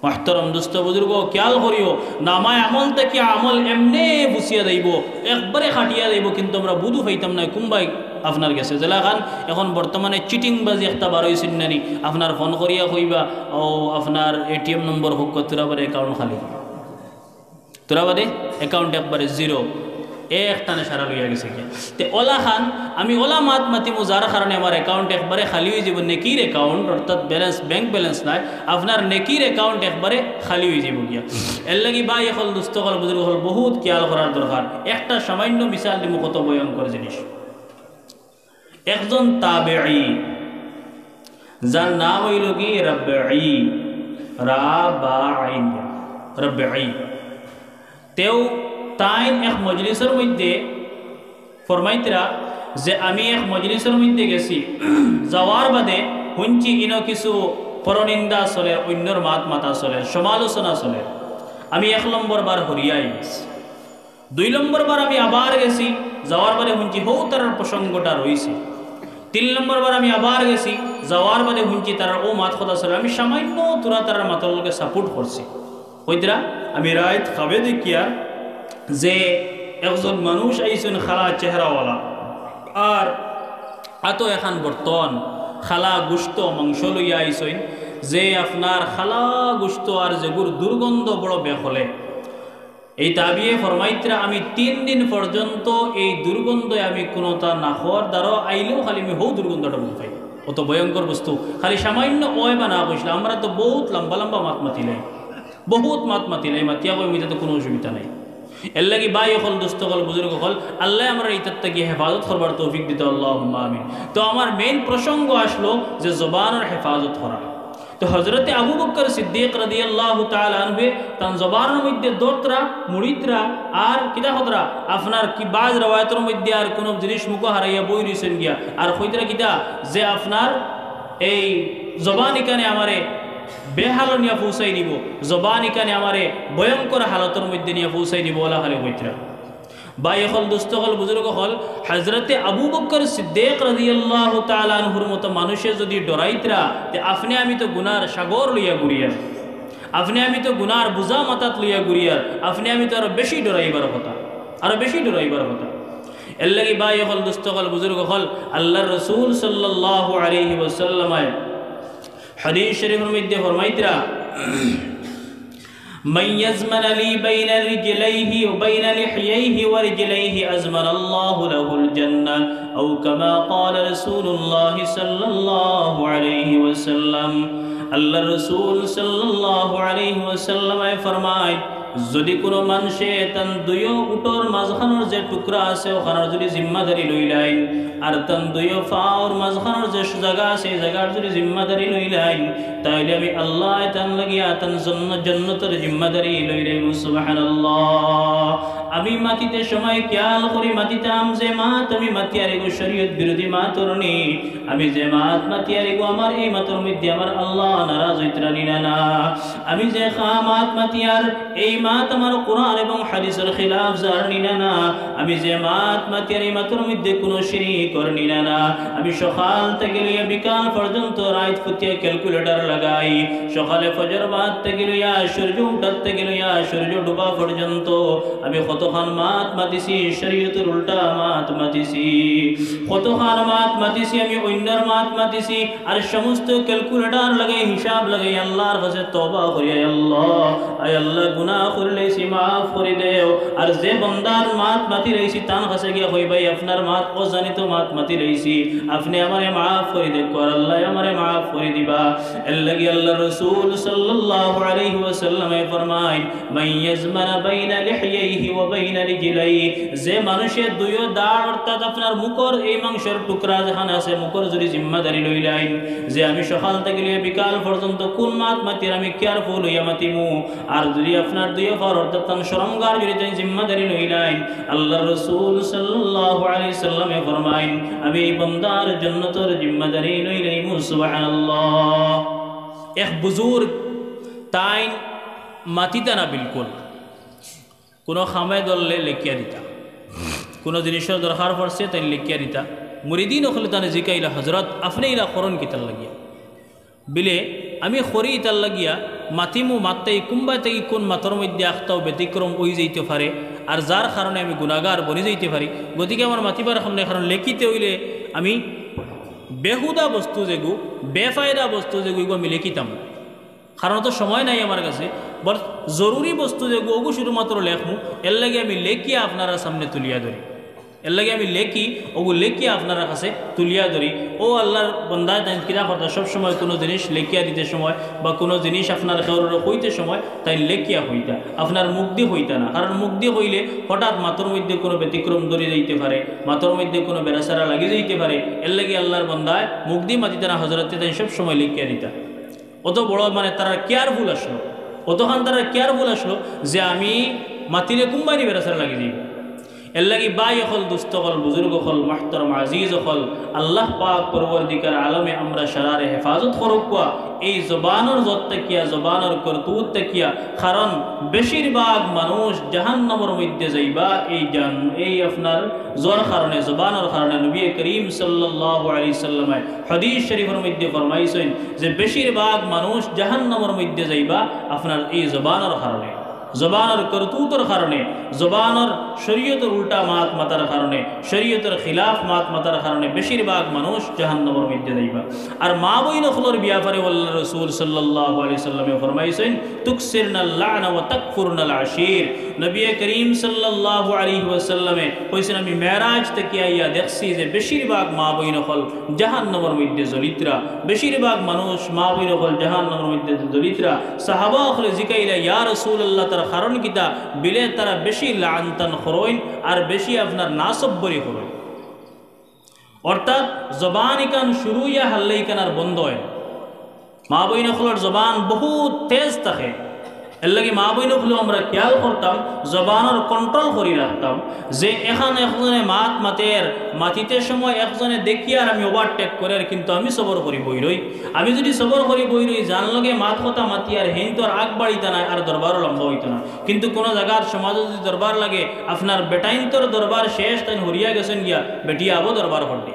মুহতারাম দোস্ত বুজুর্গ, খিয়াল করিও, নামায় আমল থাকি আমল এমনে ফুছিয়া যাইবো, একবারে কাটিয়া যাইবো, কিন্তু আমরা বুঝও পাইতাম না কুনবায় আপনার গেছে। যেলাখান এখন বর্তমানে চিটিংবাজি একটা বার অইছে না নি, আপনার ফোন করিয়া কইবা, "ও, আপনার এটিএম নম্বর কউক্কা, তোরা বাদে অ্যাকাউন্ট খালি।" তোরা বাদে অ্যাকাউন্ট একবারে জিরো, এক টানে সারা লইয়া গেছে গিয়া। তে অলাখান আমি অলা মাত মাতিমু, যার কারণে আমার অ্যাকাউন্ট একবারে খালি অইযিবো, নেকির অ্যাকাউন্ট, অর্থাৎ ব্যালেন্স, ব্যাংক ব্যালেন্স নাই, আপনার নেকির অ্যাকাউন্ট একবারে খালি অইযিবো গিয়া। এরলাগি ভাই অকল, দোস্ত অকল, বুজুর্গ অকল, বহুত খিয়াল করার দরকার। একটা সামান্য মিসাল দিমু, কত ভয়ঙ্কর জিনিস। একজন তাবেঈ, যার নাম অইলো গি রাবঈ, রা বা আইন, রাবঈ। তেউ তাইন এক মজলিসর মধ্যে ফরমাইতরা যে আমি এক মজলিসর মধ্যে গেছি, যাওয়ার বাদে হুনছি ইনো কিছু পরনিন্দা চলের, অইন্যর মাত মাতা চলের, সমালোচনা চলের। আমি এক নম্বর বার হরিয়া আইছি। দুই নম্বর বার আমি আবার গেছি, যাওয়ার বাদে হুনছি হউ তারার প্রসঙ্গটা রইছে। তিন নম্বর বার আমি আবার গেছি, যাওয়ার বাদে হুনছি তারার অউ মাত কথা চলের। আমি সামান্য থুড়া তারার মাতর লগে সাপোর্ট করছি। কইতরা, আমি রাইত খাবে দেখিয়ার যে একজন মানুষ আইছইন কালা চেহারাওয়ালা, আর আতো এখান বর্তন, কালা গুস্ত মাংস লইয়া আইছইন, যে আপনার কালা গুস্ত আর যেগুর দুর্গন্ধ বড় বেকলে। এই তাবিয়ে ফরমাইতরা, আমি তিন দিন পর্যন্ত এই দুর্গন্ধে আমি কুনুতা নাকর দ্বারা আইলেও খালি আমি হউ দুর্গন্ধটা বুঝি পাই। অত ভয়ঙ্কর বস্তু, খালি সামান্য অয় বা না কইছলা। আমরা তো বহুত লম্বা লম্বা মাত মাতিলাই, বহুত মাত মাতিলাই, মাতিয়া কইমু ইতাতে কুনু অসুবিধা নাই। এরলাগি ভাই অকল, দোস্ত অকল, বুজুর্গ অকল, আল্লায় আমরারে ইতার থাকি হেফাজত করবার তৌফিক দিতা, আল্লাহুম্মা আমিন। তো আমার মেইন প্রসঙ্গ আসলো যে জবানর হেফাজত করা। তো হজরতে আবু বকর সিদ্দিক রাদিয়াল্লাহু তাআলা আনহুয়ে তান জবানর মধ্যে ধরতরা, মুড়িতরা, আর কিতা করতরা, আপনার কি বাজ রেওয়ায়তর মধ্যে আর কুনু জিনিস মুখো হারাইয়া বই রইছইন গিয়া, আর কইতরা কিতা যে আপনার এই জবান ইখানে আমারে বেহালো নিয়া পৌঁছাই নিবো, জবান ইখানে আমারে ভয়ঙ্কর হালতর মধ্যে নিয়া পৌঁছাই নিবো, অলা খালি কইতরা। ভাই অকল, দোস্ত অকল, বুজুর্গ অকল, হজরতে আবু বকর সিদ্দিক রাদিয়াল্লাহু তাআলা আনহুর মতো মানুষে যদি ডরাইতরা, তে আপনে আমি তো গুনার সাগর লইয়া ঘুরিয়ার, আপনে আমি তো গুনার বুঝা মাথাত লইয়া ঘুরিয়ার, আপনে আমি তো আরো বেশি ডরাইবার কথা, আরো বেশি ডরাইবার কথা। এর লাগি ভাই অকল, দোস্ত অকল, বুজুর্গ অকল, আল্লাহর রসুল সাল্লাল্লাহু আলাইহি ওয়াসাল্লামে হাদিস শরীফর মধ্যে ফরমাইতরা, "من يزمن لي بين رجليه وبين لحييه ورجليه أزمن الله له الجنة، أو كما قال رسول الله صلى الله عليه وسلم।" আল্লাহর রসুল সাল্লাল্লাহু আলাইহি ওয়াসাল্লামে ফরমায়, যদি কোনো মানুষে তান দুইও উটর মাঝখানোর যে টুকরা আছে, ওখানোর যদি জিম্মাদারি লইলাইন, আর তান দুইও পাওর মাঝখানোর যে জাগা আছে, এই জাগার যদি জিম্মাদারি লইলাইন, তাইলে আমি আল্লাহ তান লাগিয়া তান জন্য-, জন্নতর জিম্মাদারি লইলাইমু। সুবহানাল্লাহ। আমি মাতিতে সময় খেয়াল করি, মাতিতাম যে মাত আমি মাতিয়ার এগু শরীয়ত বিরোধী মাত অর নি, আমি যে মাত মাতিয়ার এগু আমার এই মাতর মধ্যে আমার আল্লাহ নারাজ অইতরা নি না না, আমি যে খা-, মাত মাতিয়ার এই মাত আমার কোরআন এবং হাদিসর খিলাফ যার নি না না, আমি যে মাত মাতিয়ার এই মাতর মধ্যে কোনো শিরিক অর নি না না। আমি সকাল থাকি লইয়া বিকাল পর্যন্ত রাইত ফুটিয়া calculator লাগাই, সকালে ফজর বাদ থাকি লইয়া সূর্য উঠার থাকি লইয়া সূর্য ডুবা পর্যন্ত আমি কতখান মাত মাতিছি, শরীয়তর উল্টা মাত মাতিছি, কতখান মাত মাতিছি, আমি অন্যর মাত মাতিছি, আর সমস্ত calculator লাগাই, হিসাব লাগাই আল্লাহর কাছে তওবা করি, "আয় আল্লাহ, আয় আল্লাহ, গুনাহ করিলাইছি, মাফ করি দেও।" আর যে বন্দার মাত মাতিলাইছি, তান কাছে গিয়া কইবায়, "আপনার মাত অজানিত মাত মাতিলাইছি, আপনে আমারে মাফ করি দেউক্কা, আর আল্লায় আমারে মাফ করি দিবা।" এর লাগি আল্লাহর রসুল সাল্লাল্লাহু আলাইহি ওয়াসাল্লামে ফরমাইন, "من يزمن بين لحييه وبين رجليه", যে মানুষে দুইও দাড় অর্থাৎ আপনার মুখর এই মাংসর টুকরা যেখান আছে, মুখর যদি জিম্মাদারি লইলাইন যে আমি সকাল থাকি লইয়া বিকাল পর্যন্ত কোন মাত মাতিয়ার আমি careful অইয়া মাতিমু, আর যদি আপনার দুইও পাওর অর্থাৎ তান শরমগার যদি তাইন জিম্মাদারি লইলাইন, আল্লাহর রসুল সাল্লাল্লাহু আলাইহি সাল্লামে ফরমাইন, আমি এই বন্দার জন্নতর জিম্মাদারি লইলাইমু। সুবহানাল্লাহ। এক বুজুর্গ তাইন মাতিতা না বিলকুল, কোনো কামে ধরলে লেখিয়া দিতা, কোনো জিনিসর দরকার পড়ছে তাইন লেখিয়া দিতা। মুরিদিন অকলে তানে জিকাইলা, "হজরত, আপনে ইলা করইন কিতার লাগিয়া?" বিলে, "আমি করি ইতার লাগিয়া, মাতিমু মাততাই কুম্বায় থাকি কোন মাতর মধ্যে আখতাও ব্যতিক্রম অই যাইতে পারে, আর যার কারণে আমি গুনাগার বনি যাইতে পারি। গতিকে আমার মাতিবার সামনে, কারণ লেখিতে অইলে আমি বেহুদা বস্তু যেগু, বেফায়দা বস্তু যেগু, এগু আমি লেখিতাম না।" কারণ তো সময় নাই আমার কাছে, বড় জরুরি বস্তু যেগু, ওগু শুধুমাত্র লেখমু, এর লাগি আমি লেখিয়া আপনারার সামনে তুলিয়া ধরি। এর লাগি আমি লেখি, ওগু লেখিয়া আপনারার কাছে তুলিয়া ধরি। ও আল্লাহর বন্দায় তাইন কিতা করতা, সব সময় কোনো জিনিস লেখিয়া দিতে সময় বা কোনো জিনিস আপনার কেউরে কইতে সময় তাইন লেখিয়া কইতা, আপনার মুখদি কইতা না। কারণ মুখদি কইলে হঠাৎ মাতর মধ্যে কোনো ব্যতিক্রম ধরি যাইতে পারে, মাতর মধ্যে কোনো বেড়াছেড়া লাগি যাইতে পারে। এর লাগি আল্লাহর বন্দায় মুখদি মাতিতা না, হজরতে তাইন সব সময় লেখিয়া দিতা। অত বড় মানে তারা careful আসলো, অতখান তারা careful আসলো যে আমি মাতিলে কুম্বানি বেড়াছেড়া লাগি যাইব। এর লাগি ভাই অকল, দোস্ত অকল, বুজুর্গ অকল, মুহতারাম আজিজ অকল, আল্লাহ পাক পরওয়ারদিগার আলমে আমরা সারারে হেফাজত করউক্কা এই জবানর জত থাকিয়া, জবানর করতুত থাকিয়া। কারণ বেশিরভাগ মানুষ জাহান্নামর মধ্যে যাইবা এই জান-, এই আপনার জর কারণে, জবানর কারণে। নবী করিম সাল্লাল্লাহু আলাইহি সাল্লামে হাদিস শরীফর মধ্যে ফরমাইছইন যে বেশিরভাগ মানুষ জাহান্নামর মধ্যে যাইবা আপনার এই জবানর কারণে, জবানর করতুতর কারণে, জবানর শরীয়তর উল্টা মাত মাতার কারণে, শরীয়তর খিলাফ মাত মাতার কারণে বেশিরভাগ মানুষ জাহান্নামর মধ্যে যাইবা। আর মা বইন অকলর ব্যাপারে আল্লাহর রসুল সাল্লাল্লাহু আলাইহি সাল্লামে ফরমাইছইন, "তুকসিরনাল লা'না ওয়া তাকফুরনাল আশির।" নবী করিম সাল্লাল্লাহু আলাইহি ওয়াসাল্লামে কইছইন, আমি মেরাজ থাকি আইয়া দেখছি যে বেশিরভাগ মা বইন অকল জাহান্নামর মধ্যে জ্বলিতরা, বেশিরভাগ মানুষ মা বইন অকল জাহান্নামর মধ্যে জ্বলিতরা। সাহাবা অকলে জিকাইলা, ইয়া রাসূলুল্লাহ, তার কারণ কিতা? বিলে তারা বেশি লানতান করইন আর বেশি আপনার নাসব্বরি করইন। অর্থাৎ জবান ইখান শুরু ইয়া হারলে ইখান আর বন্ধ অয় না। মা বইন অকলর জবান বহুত তেজ থাকে। এর লাগি মা বইন অকলেও আমরা খেয়াল করতাম, জবানর control করি রাখতাম, যে এখান একজনে মাত মাতের, মাতিতে সময় একজনে দেখিয়ার আমি overtake করের, কিন্তু আমি সবর করি বই রই। আমি যদি সবর করি বই রই, যান লগে মাত কথা মাতিয়ার, হেইন তো আর আগ বাড়িতা নায়, আর দরবারও লম্বা অইতো না। কিন্তু কোনো জাগার সমাজো যদি দরবার লাগে, আপনার বেটাইন্তর দরবার শেষ, তাইন হরিয়া গেছইন গিয়া, বেটিয়ে আবো দরবার করবে।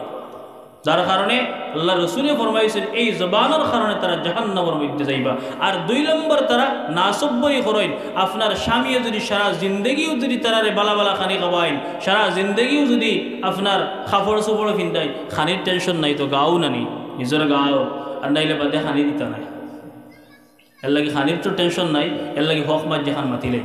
যার কারণে আল্লাহর রসুলে ফরমাইছইন, এই জবানর কারণে তারা জাহান্নামর মধ্যে যাইবা। আর দুই নম্বর, তারা নাসব্বরি করইন। আপনার স্বামীয়ে যদি সারা জিন্দেগিও যদি তারারে বালা বালা খানি খাওয়াইন, সারা জিন্দেগিও যদি আপনার কাপড় চোপড় ফিন্দাইন, খানির টেনশন নাই তো গাও নানি, নিজর গাও, আর নাইলে বাদে খানি দিতা নায়। এর লাগি খানির তো টেনশন নাই, এর লাগি হক মাত যেখান মাতিলে।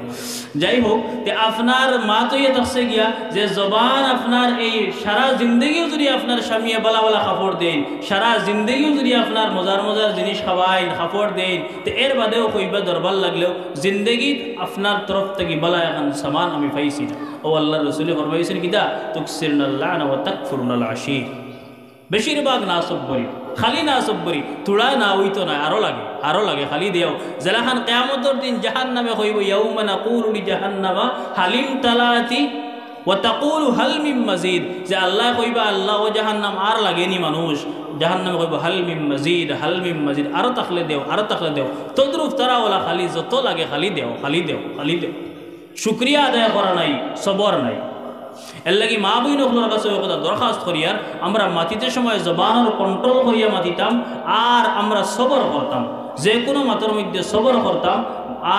যাই হোক, তে আপনার মাত অইয়া থাকছে গিয়া যে জবান আপনার এই সারা জিন্দেগিও যদি আপনার স্বামীয়ে বালা বালা কাপড় দেইন, সারা জিন্দেগিও যদি আপনার মজার মজার জিনিস খাওয়াইন, কাপড় দেইন, তে এর বাদেও কইবা দরবার লাগলেও, জিন্দেগিত আপনার তরফ থাকি বালা এখান সামান আমি পাইছি না। ও আল্লাহর রসুলে ফরমাইছইন কিতা, তুকসিরনাল লানা ওয়া তাকফুরনাল আশির। বেশিরভাগ নাসব্বরি, খালি নাসব্বরি, থুড়া না অইতো নায়, আরো লাগে, আরো লাগে, খালি দেও। যেলাখান কিয়ামতর দিন জাহান্নামে কইবো, ইয়াউমা নাকুলু লিজাহান্নামা হালিম তালাতি ওয়া তাকুলু হাল মিম মাজিদ, যে আল্লায় কইবা, আল্লাহ, ও জাহান্নাম, আর লাগেনি মানুষ? জাহান্নামে কইবো, হাল মিম মাজিদ, হাল মিম মাজিদ, আরো থাকলে দেও, আরো থাকলে দেও। তদ্রুপ তারা ওলা খালি যত লাগে খালি দেও, খালি দেও, খালি দেও। শুকরিয়া আদায় করা নাই, সবর নাই। এর লাগি মা বইন অকলর কাছে ওই কথা দরখাস্ত করিয়ার, আমরা মাতিতে সময় জবানর কন্ট্রোল করিয়া মাতিতাম, আর আমরা সবর করতাম। যে কোনো মাতর মধ্যে সবর করতাম।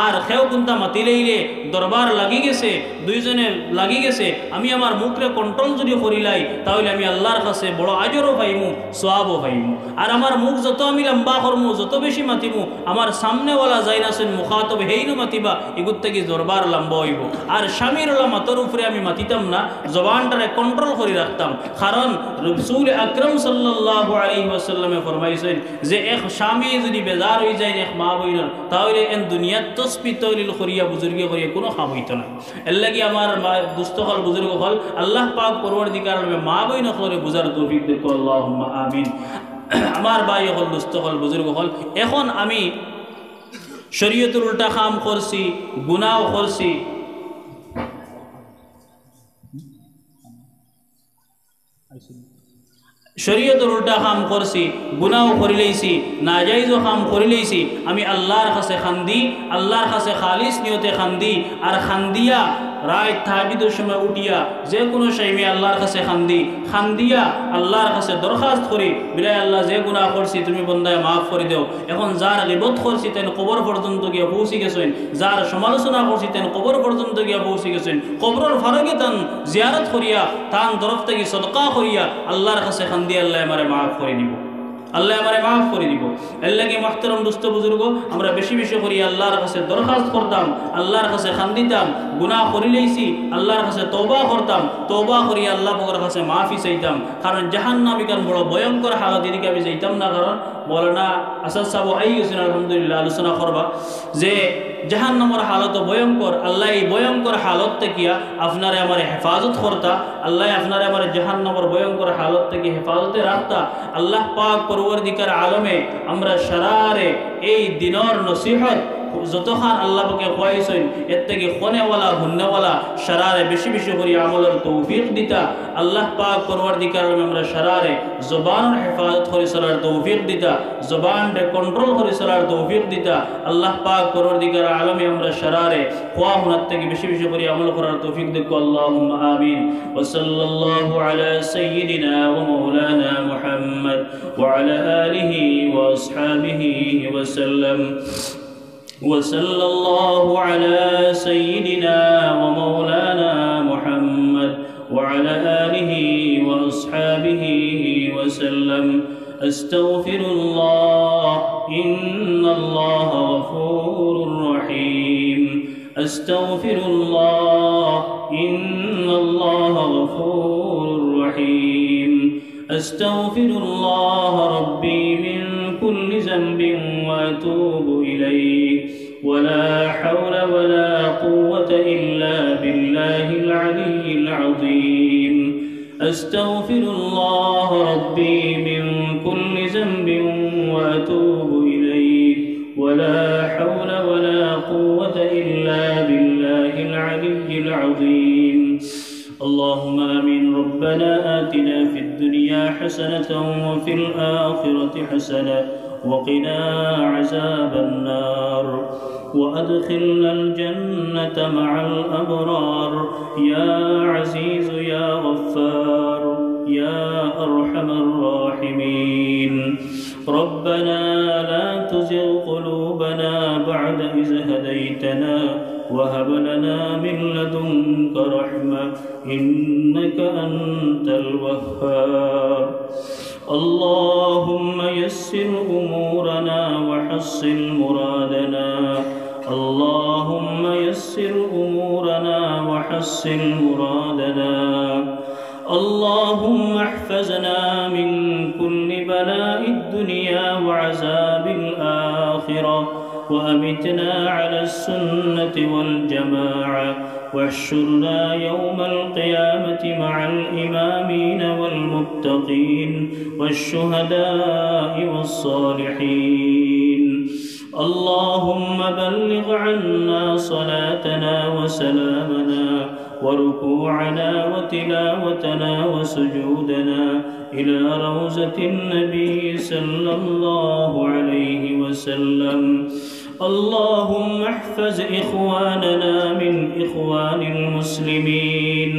আর কেউ কুন্তা মাতিলেইলে দরবার লাগি গেছে, দুইজনে লাগি গেছে, আমি আমার মুখরে কন্ট্রোল যদি করিলাই, তাহলে আমি আল্লাহর কাছে বড় আজরও পাইমু, সওয়াবও পাইমু। আর আমার মুখ যত আমি লম্বা করমু, যত বেশি মাতিমু, আমার সামনেওয়ালা যাইন আছইন মুখাতব, হেইনও মাতিবা, ইগুর থাকি দরবার লম্বা অইবো। আর স্বামীর ওলা মাতর উপরে আমি মাতিতাম না, জবানটারে কন্ট্রোল করি রাখতাম। কারণ রসুল আকরাম সাল্লাল্লাহু আলাইহি ওয়াসাল্লামে ফরমাইছইন যে এক স্বামী যদি বেজার অই যাইন এক মা বইনর, তাহলে এন দুনিয়াত তসবি তহলিল করিয়া বুজুর্গি করিয়া কোনো কাম অইতো না। এর লাগি আমার মা, দুস্ত অকল, বুজুর্গ অকল, আল্লাহ পাক পরওয়ারদিগার আলমে মা বইন অকলরে বুঝার তৌফিক দেউক, আল্লাহুম্মা আমিন। আমার ভাই অকল, দুস্ত অকল, বুজুর্গ অকল, এখন আমি শরীয়তর উল্টা কাম করছি, গুনাও করছি, শরীয়তর উল্টা কাম করছি, গুনাও করিলাইছি, নাজাইজও কাম করিলাইছি, আমি আল্লাহর কাছে কান্দি, আল্লাহর কাছে খালিস নিয়তে কান্দি, আর কান্দিয়া রাইত তাহাজ্জুদর সময় উঠিয়া যে কোনো টাইমে আল্লাহর কাছে কান্দি, কান্দিয়া আল্লাহর কাছে দরখাস্ত করি, বিলাই আল্লাহ, যে গুনা করছি তুমি বন্দায় মাফ করি দেও। এখন যার গিবত করছি তাইন কবর পর্যন্ত গিয়া পৌঁছি গেছইন, যার সমালোচনা করছি তাইন কবর পর্যন্ত গিয়া পৌঁছি গেছইন, কবরর ফারগে তান জিয়ারত করিয়া, তান তরফ থাকি সদকা করিয়া আল্লাহর কাছে কান্দি, আল্লাহ আমারে মাফ করি দিব, আল্লাহ আমারে মাফ করি দিব। এর লাগি মুহতারাম দুস্ত বুজুর্গ, আমরা বেশি বেশি করি আল্লাহর কাছে দরখাস্ত করতাম, আল্লাহর কাছে কান্দিতাম, গুনা করিলাইছি, আল্লাহর কাছে তওবা করতাম, তওবা করি আল্লাহ পাকর কাছে মাফি চাইতাম। কারণ জাহান্নাম ইখান বড় ভয়ঙ্কর হালত, এদিকে আমি যাইতাম না, কারণ মৌলানা আসাদ সাহেব আই গেছেন, আলহামদুলিল্লাহ, আলোচনা করবা যে জাহান্নামর হালত ভয়ঙ্কর। আল্লাহ এই ভয়ঙ্কর হালত থাকিয়া আপনারে আমারে হেফাজত করতা, আল্লাহ আপনারে আমারে জাহান্নামর ভয়ঙ্কর হালত থাকি হেফাজতে রাখতা। আল্লাহ পাক পরওয়ারদিগার আলমে আমরা সারারে এই দিনর নসিহত যতখান আল্লাহ পাকে কওয়াইছইন, এর থাকি কনেওয়ালা, হুননেওয়ালা সারারে বেশি বেশি করি আমলর তৌফিক দিতা। আল্লাহ পাক পরওয়ারদিগার আলমে আমরা সারারে জবানর হেফাজত করি চলার তৌফিক দিতা, জবানরে কন্ট্রোল করি চলার তৌফিক দিতা। আল্লাহ পাক পরওয়ারদিগার আলমে আমরা সারারে কওয়া হুনার থাকি বেশি বেশি করি আমল করার তৌফিক দেউক, আল্লাহুম্মা আমিন। وصلى الله على سيدنا ومولانا محمد وعلى آله وأصحابه وسلم. وصلى الله على سيدنا ومولانا محمد وعلى آله وأصحابه وسلم. أستغفر الله، إن الله غفور رحيم. أستغفر الله، إن الله غفور رحيم. أستغفر الله ربي من كل ذنب وأتوب إليه. ولا حول ولا قوة إلا بالله العلي العظيم. أستغفر الله ربي من كل ذنب وأتوب إليه. ولا حول ولا قوة إلا بالله العلي العظيم. اللهم آمين. ربنا آتنا في الدنيا حسنة وفي الآخرة حسنة وقنا عذاب النار. وأدخلنا الجنة مع الأبرار. يا عزيز يا غفار يا أرحم الراحمين. ربنا لا تزغ قلوبنا بعد إذ هديتنا وهب لنا من لدنك رحمة إنك أنت الوهاب. اللهم يسر أمورنا وحصل مرادنا. اللهم يسر أمورنا وحصل مرادنا. اللهم احفظنا من كل بلاء الدنيا وعذاب الآخرة، وأمتنا على السنة والجماعة، واحشرنا يوم القيامة مع الإمامين والمتقين والشهداء والصالحين. اللهم بلغ عنا صلاتنا وسلامنا وركوعنا وتلاوتنا وسجودنا إلى روضة النبي صلى الله عليه وسلم. اللهم احفظ إخواننا من إخوان المسلمين.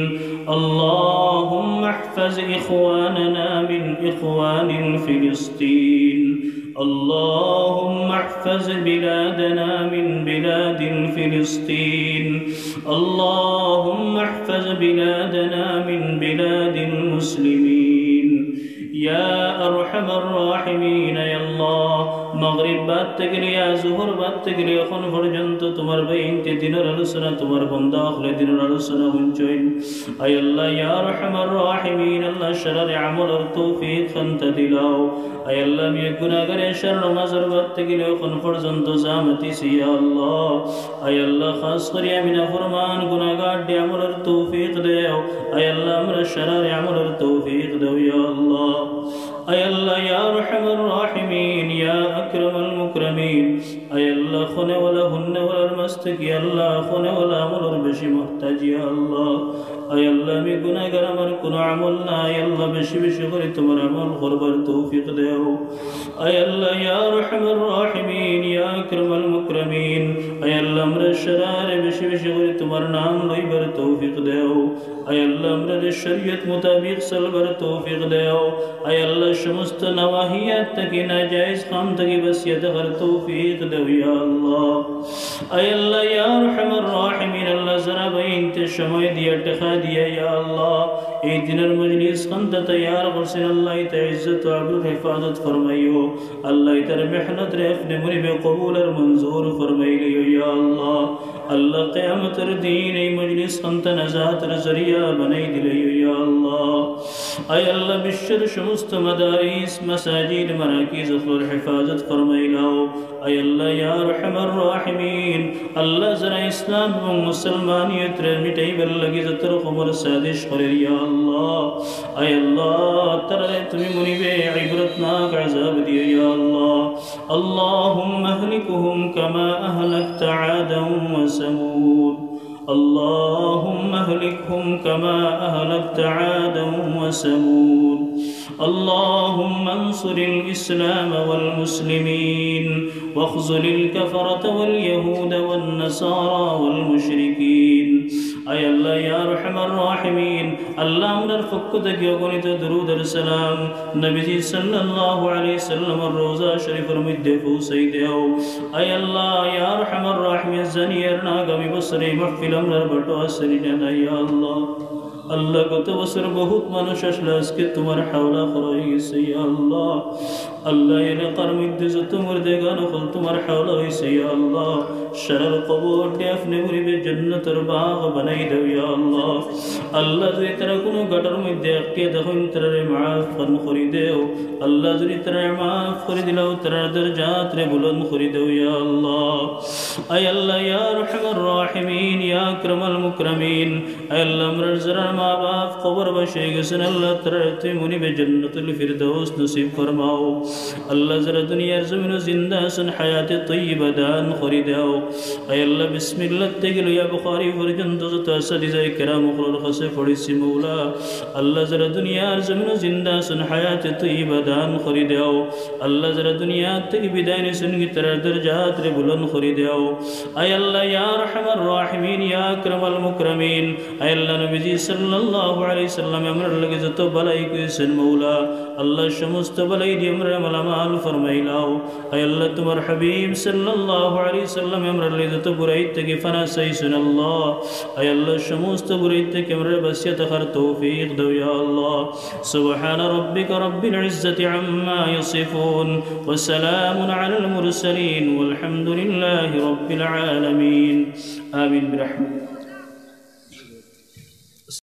اللهم احفظ إخواننا من إخوان فلسطين. اللهم احفظ بلادنا من بلاد فلسطين. اللهم احفظ بلادنا من بلاد المسلمين. يا أرحم الراحمين, يا الله, মাগরিব বাদ থাকি লইয়া জোহর বাদ থাকি লইয়া অখন পর্যন্ত তুমার বাইনতে দিনর আলোচনা, তুমার বন্দা অকলে দিনর আলোচনা হুনছইন। আয় আল্লাহ, ইয়া আরহামার রাহিমিন, আল্লাহ, সারারে আমলর তৌফিক খান্তা দিলাও। আয় আল্লাহ, আমি গুনাহগার এশার নামাজর বাদ থাকি লইয়া অখন পর্যন্ত যা মাতিছি, ইয়া আল্লাহ। আয় আল্লাহ, খাস করি আমি নাফরমান গুনাহগার দে আমলর তৌফিক দেও। আয় আল্লাহ, আমরা সারারে আমলর তৌফিক দেও, ইয়া আল্লাহ। আয় আল্লাহ, ইয়া আরহামার রাহিমিন, ইয়া আকরামাল মুকরামিন, আয় আল্লাহ, হুননেওয়ালা, হুননেওয়ালার মাঝ থাকি আল্লাহ, হুননেওয়ালা আমলর বেশি মুহতাজ, ইয়া আল্লাহ। আয় আল্লাহ, আমি গুনাহগার, আমার কুনু আমল নাই, আল্লাহ, বেশি বেশি করি তুমার আমল করবার তৌফিক দেও। আয় আল্লাহ, ইয়া আরহামার রাহিমিন, ইয়া আকরামাল মুকরামিন, আয় আল্লাহ, আমরা সারারে বেশি বেশি করি তুমার নাম লইবার তৌফিক দেও। আয় আল্লাহ, আমরারে শরীয়ত মোতাবিক চলবার তৌফিক দেও। আয় আল্লাহ, সমস্ত নাওয়াহিয়াত থাকি, নাজায়েজ কাম থাকি বাঁচিয়া থাকার তৌফিক দেও, ইয়া আল্লাহ। আয় আল্লাহ, ইয়া আরহামার রাহিমিন, আল্লাহ, যারা বাইনতে সময় দিয়া, টেকা দিয়া, ইয়া আল্লাহ, এই দিনর মজলিস খান্তা তৈয়ার করছইন, আল্লাহ, ইতা ইজ্জত আবরুর হেফাজত ফরমাইও। আল্লাহ, ইতার মেহনতরে আপনে মুনিবে কবুল আর মঞ্জুর ফরমাইলিও, ইয়া আল্লাহ। আল্লাহ, কিয়ামতর দিন এই মজলিস খান্তা নাজাতর জরিয়া বানাই দিলাইও, ইয়া আল্লাহ। আয় আল্লাহ, বিশ্বর সমস্ত মাদারিস, মাসাজিদ, মারাকিজ অকলর হেফাজত ফরমাইলাও। আয় আল্লাহ, ইয়া আরহামার রাহিমিন, আল্লাহ, যারা ইসলাম এবং মুসলমানিয়তরে মিটাইবার লাগি যত রকমর সাজিশ করের, ইয়া আল্লাহ, আয় আল্লাহ, তারারে তুমি মুনিবে ইবরতনাক আযাব দিও, ইয়া আল্লাহ। اللهم اهلكهم كما أهلكت عادا وثمود. اللهم اهلكهم كما أهلكت عادا وثمود. اللهم انصر الإسلام والمسلمين واخذل الكفرة واليهود والنصارى والمشركين. আয় আল্লাহ, ইয়া আরহামার রাহিমিন, আল্লাহ, আমরার পক্ষ থাকি অগণিত দুরুদ আর সালাম নবীজি সাল্লাল্লাহু আলাইহি সাল্লামর রওজা শরীফর মধ্যে পৌঁছাই দেও। আয় আল্লাহ, ইয়া আরহামার রাহিমিন, জানি আর না আগামী বছর এই মাহফিল আমরার বাটো আছে নি না নাই, ইয়া আল্লাহ। আল্লাহ, গত বছর বহুত মানুষ আসলো, আজকে তুমার হাওলা করা অই গেছে, ইয়া আল্লাহ। আল্লাহ, এলাকার মধ্যে যত মুর্দেগান অকল তুমার হাওলা অইছে, ইয়া আল্লাহ, সারার কবররে আপনে মুনিবে জান্নাতর বাগ বানাই দেও, ইয়া আল্লাহ। আল্লাহ, যদি তারা কুনু গাটার মধ্যে আটকিয়া থাকইন, তারারে মাফ খান করি দেও। আল্লাহ, যদি তারারে মাফ করি দিলাও, তারার দরজাতরে বুলন্দ করি দেও, ইয়া আল্লাহ। আয় আল্লাহ, ইয়া আরহামার রাহিমিন, ইয়া আকরামাল মুকরামিন, আয় আল্লাহ, আমরার যারার মা বাপ কবরবাসী অই গেছইন, আল্লাহ, তারারে তুমি মুনিবে জান্নাতুল ফিরদাউস নসিব ফরমাও। আল্লাহ, যারা দুনিয়ার জমিনো জিন্দা আছইন, হায়াতে তৈয়বা দান করি দেও। আয় আল্লাহ, বিসমিল্লাহ থাকি লইয়া বুখারী পর্যন্ত যত আসাতিজায়ে কেরাম অকলর কাছে পড়ছি, মওলা, আল্লাহ, যারা দুনিয়ার জমিনো জিন্দা আছইন, হায়াতে তৈয়বা দান করি দেও। আল্লাহ, যারা দুনিয়া থাকি বিদায় নিছইন, তারার দরজাতরে বুলন্দ করি দেও। আয় আল্লাহ, ইয়া আরহামার রাহিমিন, ইয়া আকরামাল মুকরামিন, আয় আল্লাহ, নবীজি সাল্লাল্লাহু আলাইহি সাল্লামে আমরার লাগি যত ভালাই কইছইন মওলা, আল্লাহ সমস্ত ভালাই দিয়া আমরারে মালামাল ফরমাইলাও। আয় আল্লাহ, তুমার হাবিব সাল্লাল্লাহু আলাইহি সাল্লামে আমরার লাগি যত বুরাই থাকি পানা চাইছইন আল্লাহ, আয় আল্লাহ, সমস্ত বুরাই থাকি আমরারে বাচিয়া থাকার তৌফিক দেও ইয়া আল্লাহ। سبحان ربك رب العزة عما يصفون وسلام على المرسلين والحمد لله رب العالمين. آمين برحمتك.